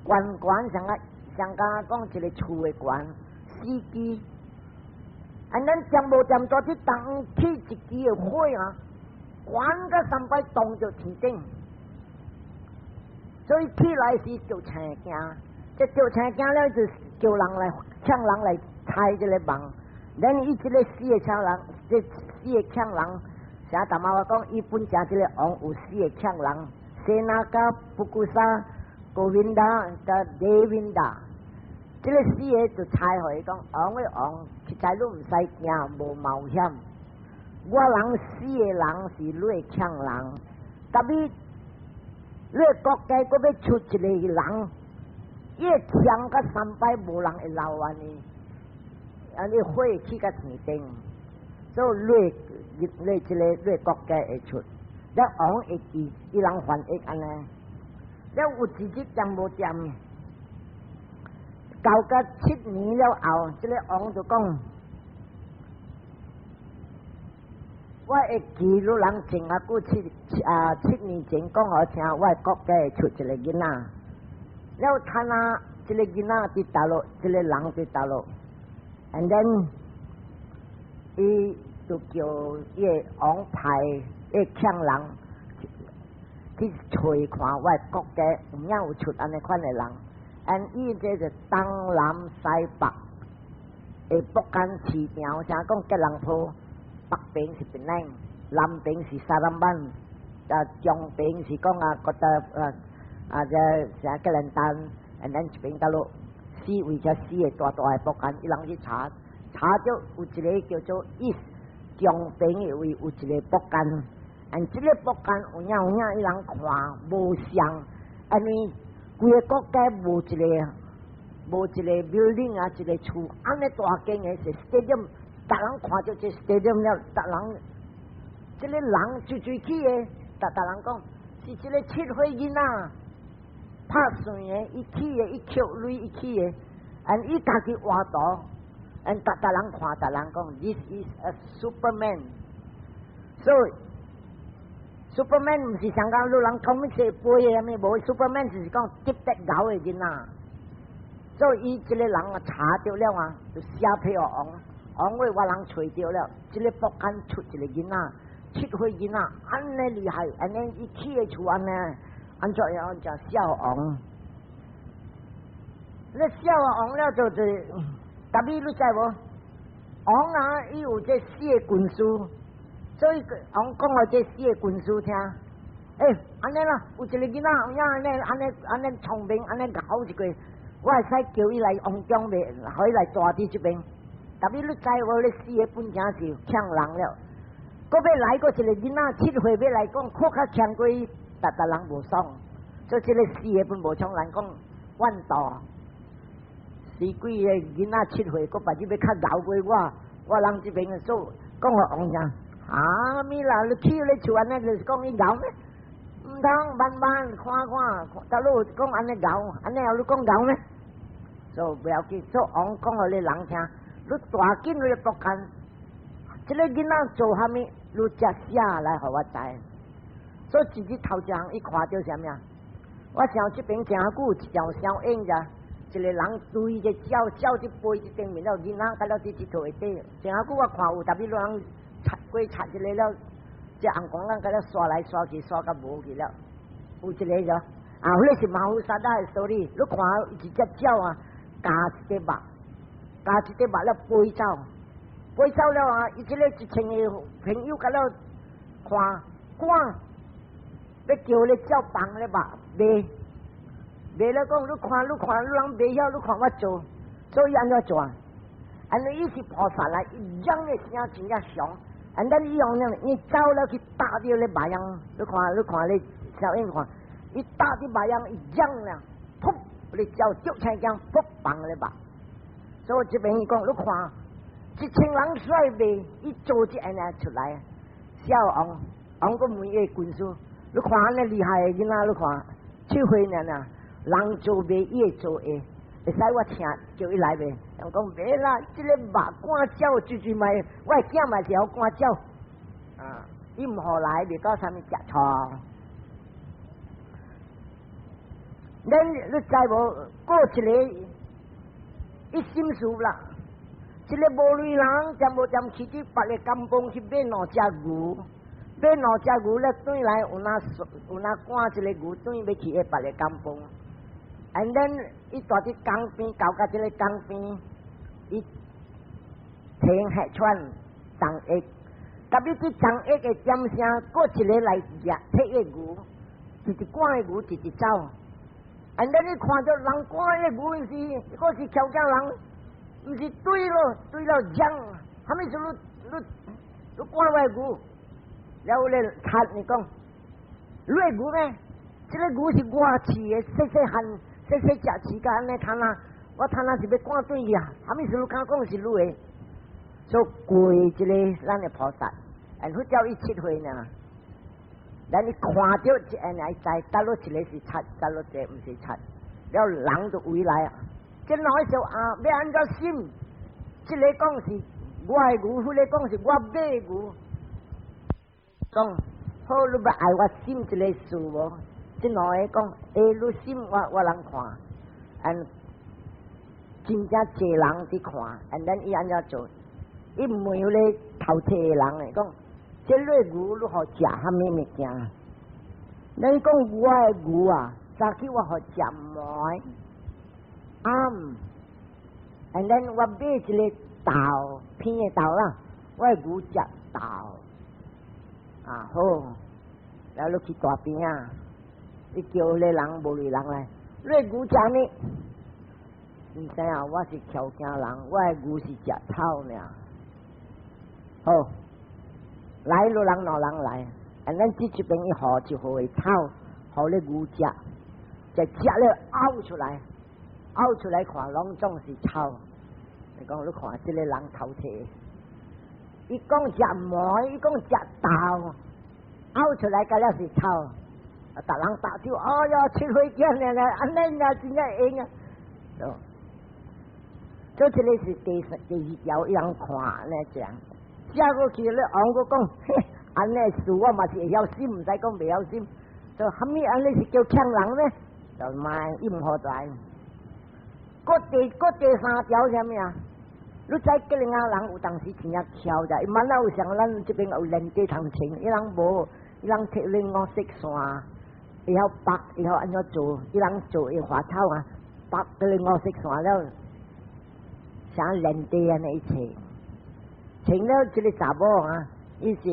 懸懸像啊，像敢若講一个厝的懸四支。啊，咱點無點做去當起一支的火啊，懸甲三擺動著天頂，所以起來時就青驚，這著青驚了就叫人來請人來猜這个夢。咱伊這个四个請人，這四个請人，啥淡仔我講，伊本正這个王有四个請人，Senaka、Pukkusa、Govinda、佮 Devinda。這个四个就猜予伊講，王的王，實在你毋使驚，無冒險。我人四个人是你的請人，特別你的國家閣欲出一个人，伊會強甲三擺無人會留按呢，按呢火起甲天頂，所以你你這个你的國家會出，了王會記，伊人翻譯按呢，了有一日點無點，到甲7年了後，這个王就講，我會記你人前啊久七啊7年前講予我聽，我的國家會出一个囡仔。了看啊，這个囡仔佇佗落，這个人佇佗落，and then 伊就叫伊个王派伊個強人去揣看我國家有影有出按呢款的人，and 伊這個東南西北的木簡市場，啥講吉隆坡北邊是檳城，南邊是沙蘭曼，啊中邊是講啊覺得啊啊這啥吉蘭丹，and 咱這邊倒落四圍才四個大大的木簡，伊人去查查著有一個叫做 East 中邊的位有一個木簡。And 這個木簡有影有影，伊人看無像，按呢規个國家無一個 building 啊，一個厝按呢大間的是 stadium，逐人看著這 stadium 了，逐人這个人追追去的，逐逐人講是這个7歲囡仔拍算的，伊起的，伊抾鐳伊起的，and 伊家己畫圖，and 逐逐人看，逐人講 This is a Superman，so Superman 毋是上講路人講咩說飛的啥物無，Superman 就是講特別𠢕的囡仔，所以伊這个人啊查著了啊，就寫批予王，王話我人揣著了，這个木簡出一个囡仔，7歲囡仔，按呢厲害，按呢伊起的厝按呢，按怎樣按怎寫王，你寫王了就是，特別你知無？王啊，伊有這四个軍師。所以王講予這四个軍師聽，欸，按呢啦，有一个囡仔有影按呢按呢按呢聰明，按呢𠢕一個，我會使叫伊來王宮袂，予伊來住佇這邊。特別你知無？你四个本正是嗆人了，閣欲來閣一个囡仔7歲欲來講，閣較強過伊，逐逐人無爽。所以這个四个本無爽，人講怨妒。死鬼个囡仔七歲，閣別日欲較𠢕過我，我人這邊說講予王聽。啊咪啦！你起咧厝按呢，就是講伊𠢕咩？毋通慢慢看看，逐路講按呢𠢕，按呢予你講𠢕咩？所以不要緊，所以王講予你人聽，你帶緊你木簡，這个囡仔做啥物，你才寫來予我知。所以一日頭一項，伊看著啥物啊？我想這邊誠久一條小影咋，一个人對隻鳥，鳥佇飛佇頂面了，囡仔甲了佇這套下底。誠久我看有，特別人插過插一个了，這紅光人共了刷來刷去，刷甲無去了。有一個咗，啊，彼个是馬虎沙達的 story。你看一隻鳥啊，咬一塊肉，咬一塊肉了飛走，飛走了啊！伊這個一千个朋友共了看，趕，欲叫咧鳥放咧肉，袂，袂了講，你看，你看，你人袂曉，你看我做，所以按怎做啊？按呢伊是菩薩來，伊講的聲真正響。And then 伊用呢，伊走了去打著咧白羊，你看，你看咧小英看，伊打佇白羊，伊講了，噗，咧鳥足青驚，噗放咧肉。所以這邊伊講，你看，一千人帥袂，伊做這按呢出來，小王，王閣問伊個軍師，你看按呢厲害的囡仔，你看，7歲爾爾，人做袂，伊會做會。會使我請叫伊來袂？人講袂啦，這個肉趕鳥追追賣，我的囝嘛是曉趕鳥。啊，伊毋予來，袂到啥物食錯。咱你知無？過一个伊心事啦，這个無鐳人，踮無踮去佇別个甘榜去買兩隻牛，買兩隻牛咧，轉來有哪有哪趕一个牛轉欲去彼別个甘榜。And then 伊蹛佇江邊，到佮這个江邊，伊停歇喘重壓，特別佇重壓的點聲，閣一个來掠提个牛，一直趕的牛，一直走。And then 你看著人趕的牛是，閣是翹頸人，毋是對咯，對了講，啥物事你你你趕我的牛，了咧賊你講，你的牛咩？這个牛是我飼的，細細漢。細細隻飼甲按呢攤啊，我攤啊是欲趕轉去啊，啥物事你敢講是你的？所以過這个咱的菩薩，and 佛教伊7歲呢，咱伊看著一按來知，倒落一个是賊，倒落一个毋是賊，了人就圍來啊。這兩個時候啊，欲按怎審？這个講是我的牛，彼个講是我買的牛。講好，你欲愛我審這个事無？這兩个講，欸，你審我，我人看，and 真正濟人佇看，and then 伊按怎做？伊問彼个頭佇的人會講，這个牛你予食啥物物件？你講我的牛啊，早起我予食糜，暗，and then 我買一个豆，片的豆啦，我的牛食豆，啊好，然後你去大邊啊，你叫彼人無閒人來，你的牛食啥物？毋知影，我是蹺行人，我的牛是食草爾。好，來兩人兩人來，啊，咱這這邊伊予一盒的草，予咧牛食，就食了嘔出來，嘔出來看攏總是草。你講你看這个人頭佇，伊講食糜，伊講食豆，嘔出來個了是草。啊，逐人拍手，哎呀，七歲囝爾咧，按呢爾真正會用啊。做這个是第第二條，伊人看按呢講。寫過去咧，王閣講，嘿，按呢事我嘛是會曉心，毋使講袂曉心。就蝦米按呢是叫嗆人呢？就莫伊毋好在。閣第閣第三條啥物啊？你知吉林亞人有當時真正巧者，伊滿哪有像咱這邊有連地通穿，伊人無，伊人摕恁五色線，會曉縛，會曉按怎做，伊人做會花草啊，縛嗰個五色線了，像連地按呢一穿。穿了這个查某啊，伊是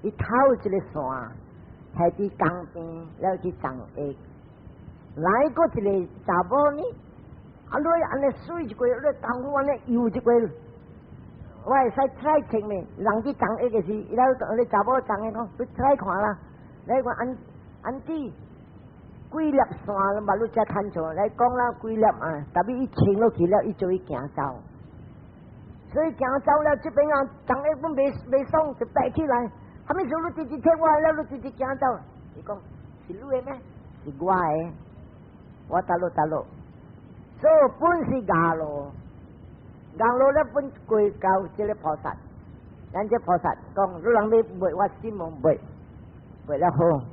伊偷這个線，還佇江邊了去送藥。來過一个查某呢，啊，你按呢媠一過，你功夫按呢游一過，我會使 try 穿呢。人去送藥的時，伊了咧查某送的講，你 try 看啦。來講按按子幾粒線，嘛你才牽錯。來講啦，幾粒啊，特別伊穿落去了，伊就會行走。所以行走了，這邊啊，送藥本袂袂爽，就爬起來。啥物事你直直提我了，你直直行走。伊講是你的咩？是我的。我佗落佗落，所以本是牙路，牙路咧本過到這个菩薩，咱這菩薩講，你人欲賣我心無賣，賣了好。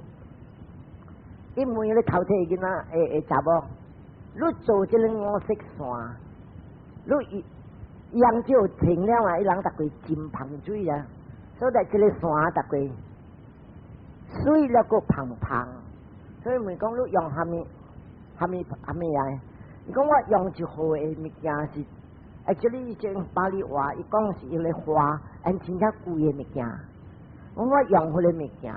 伊問咧頭佇囡仔會會查某，你做這个五色線，你用就停了啊！伊人逐個浸芳水啊，所以這个線逐個水了閣芳芳，所以問講你用啥物？啥物啥物啊？伊講我用一號的物件是，這裡種巴厘話，伊講是一个花，按真正貴的物件。我用彼个物件，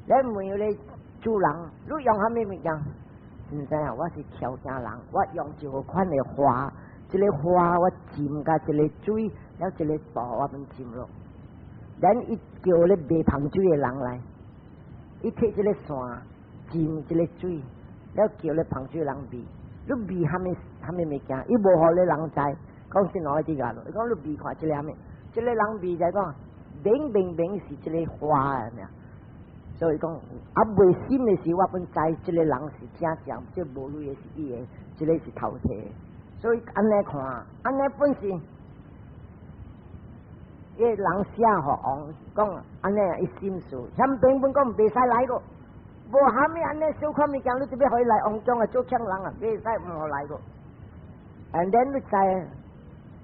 你問彼个主人，你用啥物物件？毋知影，我是蹺行人，我用一號款的花，這个花我浸佮一个水，了一个布我免浸落。咱伊叫咧賣芳水的人來，伊提這个線浸這个水。了叫咧芳水人味，你味啥物啥物物件？伊無予咧人知，講是哪一個咯？伊講你味看這个啥物？這个人味就講明明明是這个花的爾。所以講啊，未審的時，我本知這个人是正正，這無類的是伊的，這个是頭佇。所以按呢看，按呢本是，伊人寫予王講按呢伊心事，嫌平本講袂使來個。無蝦米按呢小可物件，你就欲予伊來王宮啊，做嗆人啊，袂使毋予來個。And then 你知，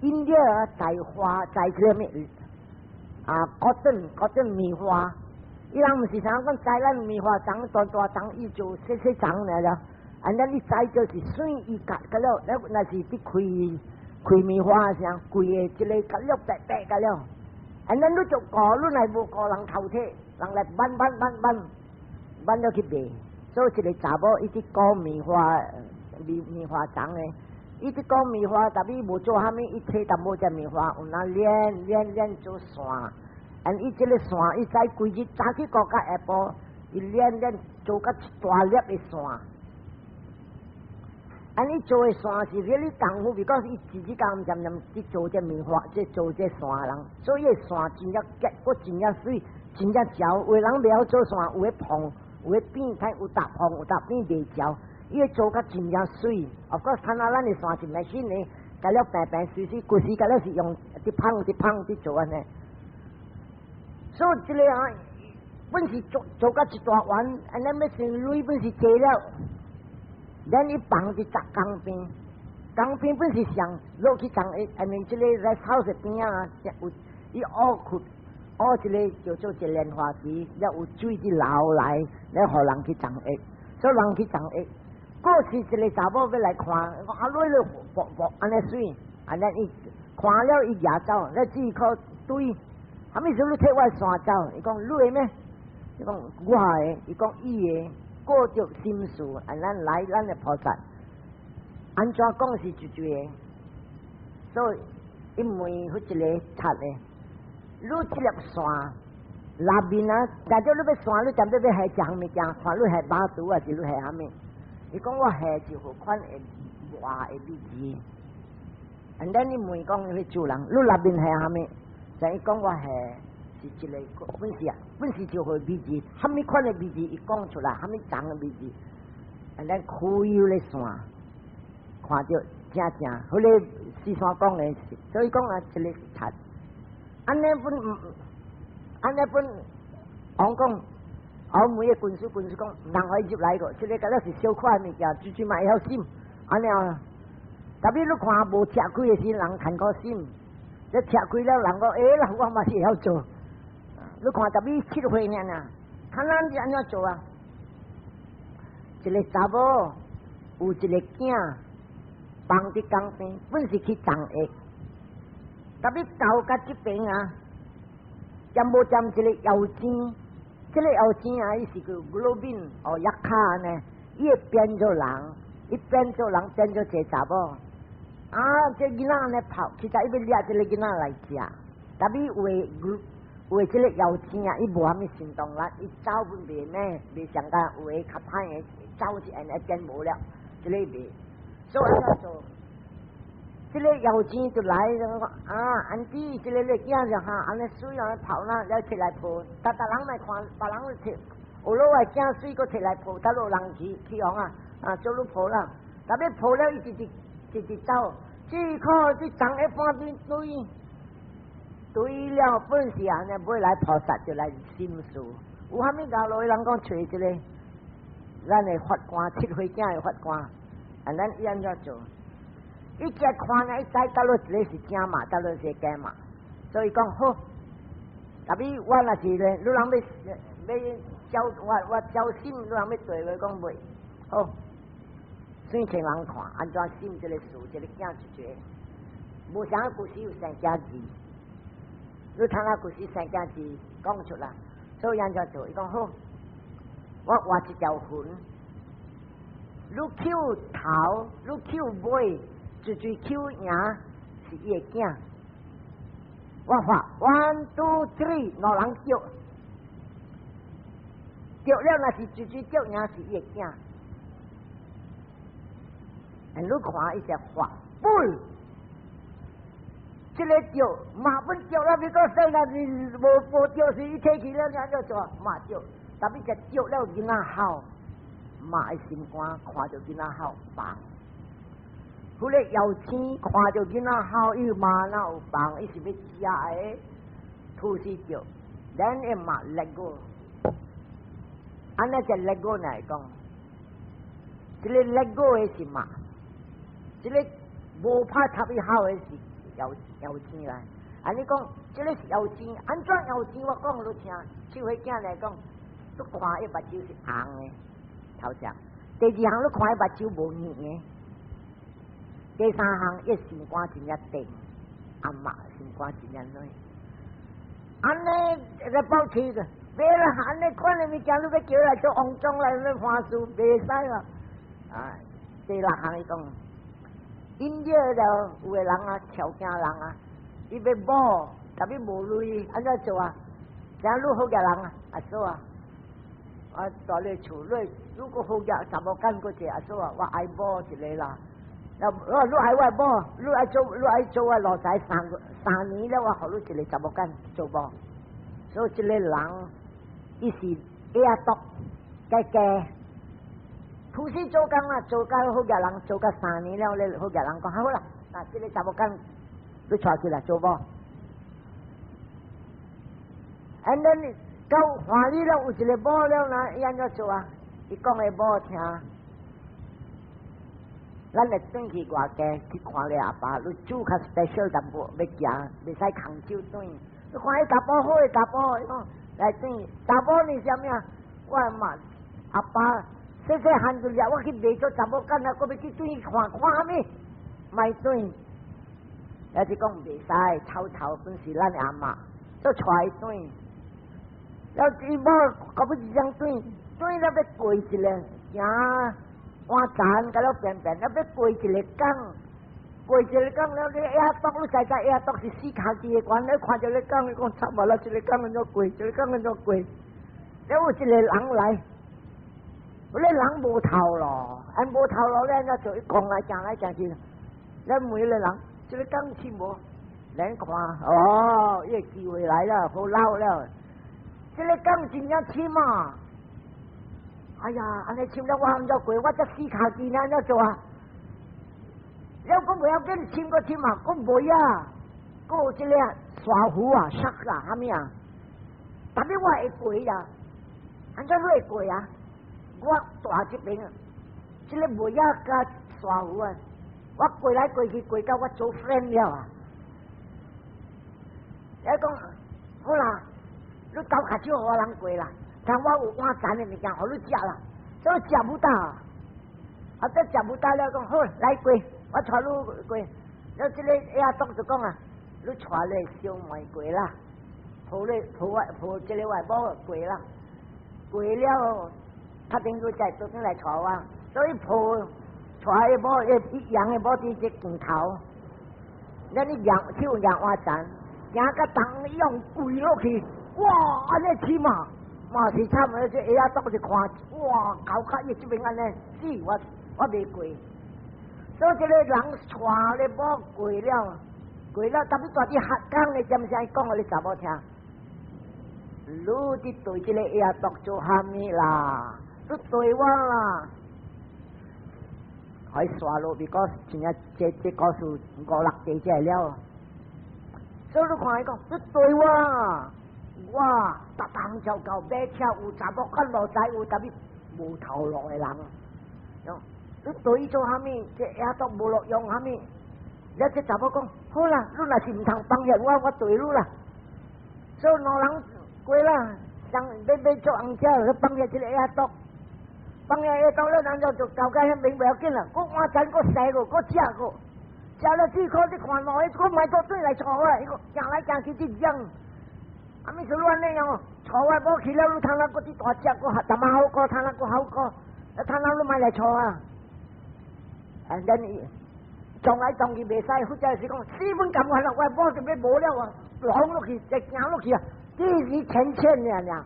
印度啊，栽花栽這個物啊，cotton cotton 棉花，伊人毋是啥講栽咱棉花叢大大叢，伊就細細叢爾了。And then 你栽就是水伊割個了，了若是佇開開棉花時，規个這个割了白白個了。And then 你就顧，你若無顧人頭佇，人來挽挽挽挽。挽了去賣，所以一個查某伊佇顧棉花，棉棉花叢的，伊佇顧棉花，但伊無做蝦米，伊提淡薄隻棉花，有那練練練做線，and 伊這个線，伊知規日早起顧到下晡，伊練練做甲一大粒的線。and 伊做的線是 really 功夫，because 伊自己工念念佇做這棉花，這做這線人，所以伊線真正結，閣真正媠，真正姣。有的人袂曉做線，有的膨。有的變態，有搭膨，有搭變袂焦，伊會做甲真正媠。Of course，看啊，咱的線是 machine 的，甲了平平媠媠，規時甲了是用佇芳佇芳佇做按呢。所以這个啊，本是做做甲一大丸，按呢欲算鐳本是濟了，咱伊放佇雜江邊，江邊本是上落去江的，因為這個 rest house 邊啊，有伊挖窟挖一個叫做一蓮花池，了有水佇流來，了予人去浸浴，所以人去浸浴。過去一個查某欲來看，啊，落咧薄薄按呢媠，按呢伊看了伊舉走，了只靠對，啥物事你提我的衫走？伊講你的咩？伊講我的，伊講伊的，過著心事，按咱來咱的菩薩，按怎講是一一個，所以伊問彼一個賊的，你這粒線內面啊，假如你欲線，你踮咧欲下一項物件，看你下肉肚還是你下啥物？伊講我下一號款的活的米字，and then 伊問講彼主人，你內面下啥物？就伊講我下是一個本是啊，本是一號米字，啥物款的米字？伊講出來，啥物種的米字？and then 苦有咧線，看著正正，彼个四山講的是，所以講啊，這个是賊。按呢本，按呢本，王講。後每個軍師軍師講，人可以入來個，這個敢若是小可的物件，最最嘛會曉審，按呢啊。特別你看無拆開的時，人牽個審，你拆開了，人講，欸啦，我嘛是會曉做。你看特別7歲爾爾，看咱是按怎做啊？一個查某有一個囝，放佇江邊，本是去送藥，特別到甲這邊啊，踮無踮一個妖精。這個妖精啊，伊是叫 goblin 哦，yakkha 呢，伊會變做人，伊變做人變做一個查某，啊，這囡仔按呢跑，其實伊欲掠這個囡仔來食，特別為為這個妖精啊，伊無啥物行動力，伊走本袂咩，袂像甲有的較歹的走一按呢變無了，這個袂，所以按怎做？這個妖精就來就講啊，auntie，這個你囝就哈，按呢媠按呢跑啦，了提來抱，逐逐人來看，別人提，有老的囝媠，閣提來抱，得落人去去用啊，啊，做你抱啦，特別抱了，伊直直直直走，這可這長一半邊對，對了本是按呢，尾來菩薩就來審事，有啥物交路的人講揣這個，咱的法官7歲囝的法官，啊，咱伊按怎做？伊只看呢，伊知佗落一個是正嘛，佗落是假嘛，所以講好。特別我若是咧，你人欲欲交我我交心，你人欲對話講袂好，算請人看，按怎審這個事，這個囝一個，無啥故事有生囝字，你聽下故事生囝字講出來，所以按怎做？伊講好，我畫一條痕，你抾頭，你抾尾。最最抾贏是伊的囝，我畫 one two three，兩人叫，叫了若是最最叫贏是伊的囝。你看伊只畫，嘣，這個叫嘛本叫了，你講說那是無無叫是伊提起了，按怎做嘛叫，特別只叫了囡仔哭，媽的心肝看著囡仔哭放。彼个妖精看著囡仔哭，伊媽哪有放？伊是欲食的，吐死叫，咱的媽 let go，按呢只 let go 來講，這個 let go 的是媽，這個無拍插伊哭的是妖妖精來。按呢講，這個是妖精，按怎妖精？我講予你聽，7歲囝來講，你看伊目睭是紅的，頭一項；第二項，你看伊目睭無圓的。第三項，伊心肝真正定，阿媽心肝真正軟。按呢個保持的，袂啦，按呢款的物件，你欲叫來做王將來欲看書，袂使啦。啊，第六項伊講，因這了有的人啊，條件人啊，伊欲某，特別無鐳，按怎做啊？像你好額人啊，阿嫂啊，我蹛咧厝，你如果好額查某幹過者，阿嫂啊，我愛某一個啦。那我你愛我某，你愛做你愛做我奴才3年了，我予你一個查某囝做某。所以這個人，伊是會毒，假假。土司做工啊，做甲好額人，做甲三年了，咧好額人講好啦，嗱，這個查某囝你娶起來做某。And then 到歡喜了，有一個某了呢，伊按怎做啊？伊講的某聽。咱會轉去外家去看你阿爸，你煮較 special 淡薄，欲食，袂使空手轉。你看彼查埔好的查埔，伊講來轉，查埔你啥物啊？我嘛阿爸細細漢就掠我去賣做查某囡仔，閣欲去轉去看看啥物？莫轉，抑是講袂使，臭頭本是咱的阿嬤，做帶伊轉。了伊某到尾一張轉，轉了欲過一个行換層，甲了變變，了欲過一个港，過一个港了，你野篤你知知野篤是四跤支的懸，你看著你港，你講慘無啦，一个港按怎過，一个港按怎過，了有一个人來，彼个人無頭路，按無頭路，你按怎做？伊講來講來講去，你問彼个人，這个港深無？咱看，哦，伊个機會來了，好老了。這个港真正深啊！哎呀，按呢深了我按怎過？我才四跤支呢，按怎做啊？了閣袂要緊，深閣深啊，閣袂啊，閣有這个沙虎啊、shark 啊，啥物啊？特別我會過啊，按怎你會過啊？我蹛這邊啊，這个尾仔佮沙虎啊，我過來過去過到我做 friend 了啊！伊講好啦。你兜跤手予我人過啦，但我有碗殘的物件，予你食啦，所以食毋到，啊，這食毋到了，講好來過，我帶你過。了這个野篤就講啊，你帶你小妹過啦，抱你抱我抱這个外某過啦，過了，較頂你再倒轉來帶我，所以抱帶的某一樣的某佇這鏡頭，咱你揚手揚碗殘，行甲東用跪落去。哇！按呢深啊，嘛是慘啊！這下仔篤是看，哇！高卡伊這邊按呢死，我我袂過。所以這个人帶咧某過了，過了，特別蹛佇學講的，知毋知？伊講予你查某聽。你佇對這个野篤做蝦米啦？你對我啦？可以刷落，because 真正這這故事五六集才會了。所以你看伊講，你對我。我逐項就夠馬車有查某看路仔有，特別無頭路的人。你對伊做蝦米？這野篤無路用蝦米？你這查某講好啦，你若是毋通放下我，我對你啦。所以兩人過啦，上欲欲做紅車，去放下這个野篤，放下野篤了，人就就交甲遐邊袂要緊啦。閣換層，閣生過，閣食過，食了四箍，你看兩个，閣莫閣轉來娶我，伊講行來行去這樣。啊！物是你按呢樣哦，娶我某去了，你通啷閣佇大隻，閣淡仔好過，通啷閣好過，啊，通啷你莫來娶啊！啊，咱撞來撞去袂使，或者是講死本甘願啦，我某就欲無了啊，撞落去，再行落去啊，只是淺淺爾爾。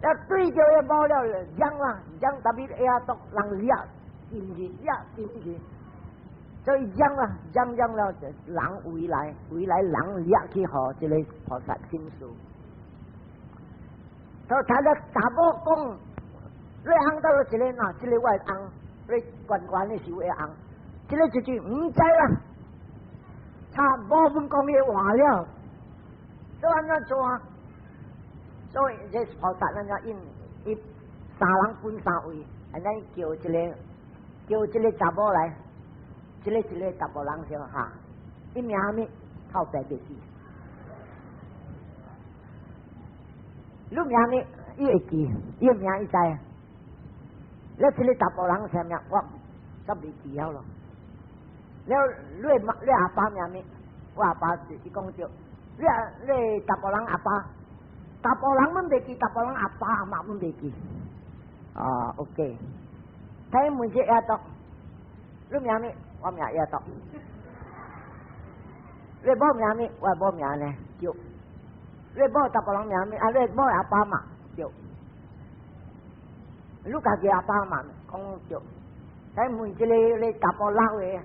啊，對著伊某了，嚷啦，嚷特別下篤人掠進去，掠進去。所以嚷啊，嚷嚷了，人圍來，圍來人掠去予這个菩薩審視。所以他咧查某講，你翁到一个吶，這个我的翁，你懸懸的是我的翁，這个就是毋知啦。查某本講伊話了，所以按怎做啊？所以這菩薩按怎應伊三人分三位，按呢叫這个叫這个查某來。這个一个查埔人說哈，伊名啥物？透白袂記。你名啥物？伊會記，伊的名伊知。你這个查埔人啥名？我煞袂記曉咯。了，你你阿爸名啥物？我阿爸是伊講著，你你查埔人阿爸，查埔人阮袂記，查埔人阿爸阿媽阮袂記。啊，OK。睇問這野篤，你名啥物？我名野篤。你某名啥物？我某名呢？叫。你某查埔人名啥物？啊，你某阿爸嘛？對。你家己阿爸嘛？講對。睇問這个你查埔老的，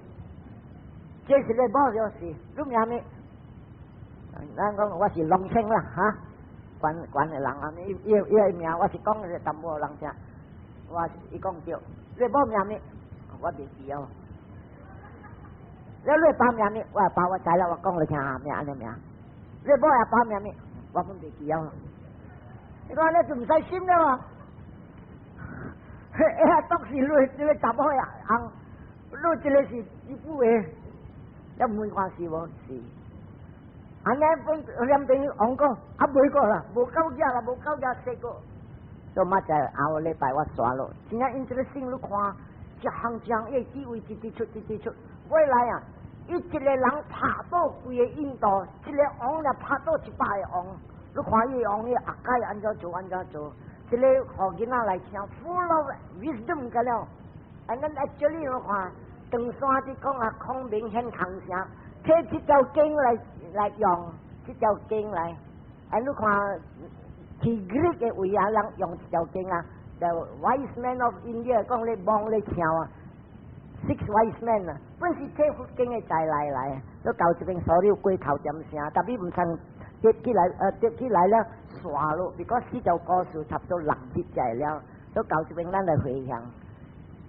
這是你某就是，你名啥物？咱講我是龍生啦，哈，懸懸的人啊，伊伊伊个名我是講淡薄人聽，我伊講對。你某名啥物？我袂記哦。了你爸名啥物？我阿爸我知啦，我講你聽下名按呢名。你某阿爸名啥物？我攏袂記哦。你講你就毋使審了嘛？哎，當時你這個查某的翁，你這個是這句話，你問我是無是？按呢本兩邊王講，啊袂過啦，無夠額啦，無夠額說過。所以仔載後禮拜我煞咯，真正 interesting，你看，一項一項，伊智慧一直出，一直出。未來啊，伊一個人拍倒規個印度，一個王來拍倒100個王。你看伊王伊阿解按怎做按怎做，這個予囡仔來聽，full of wisdom 個了。And then actually 你看，長山佇講啊，孔明顯空聲，提這條經來來用，這條經來。啊，你看去 Greek 的位啊，人用這條經啊，The Wise Men of India 講咧望咧聽啊，Six Wise Men 啊，本是提佛經的在來來，都到這邊所有過頭點聲，特別毋通疊起來，疊起來了煞咯。如果四條故事差不多6日在了，都到這邊咱來回向。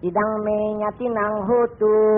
伊當咩呀？啲人好多。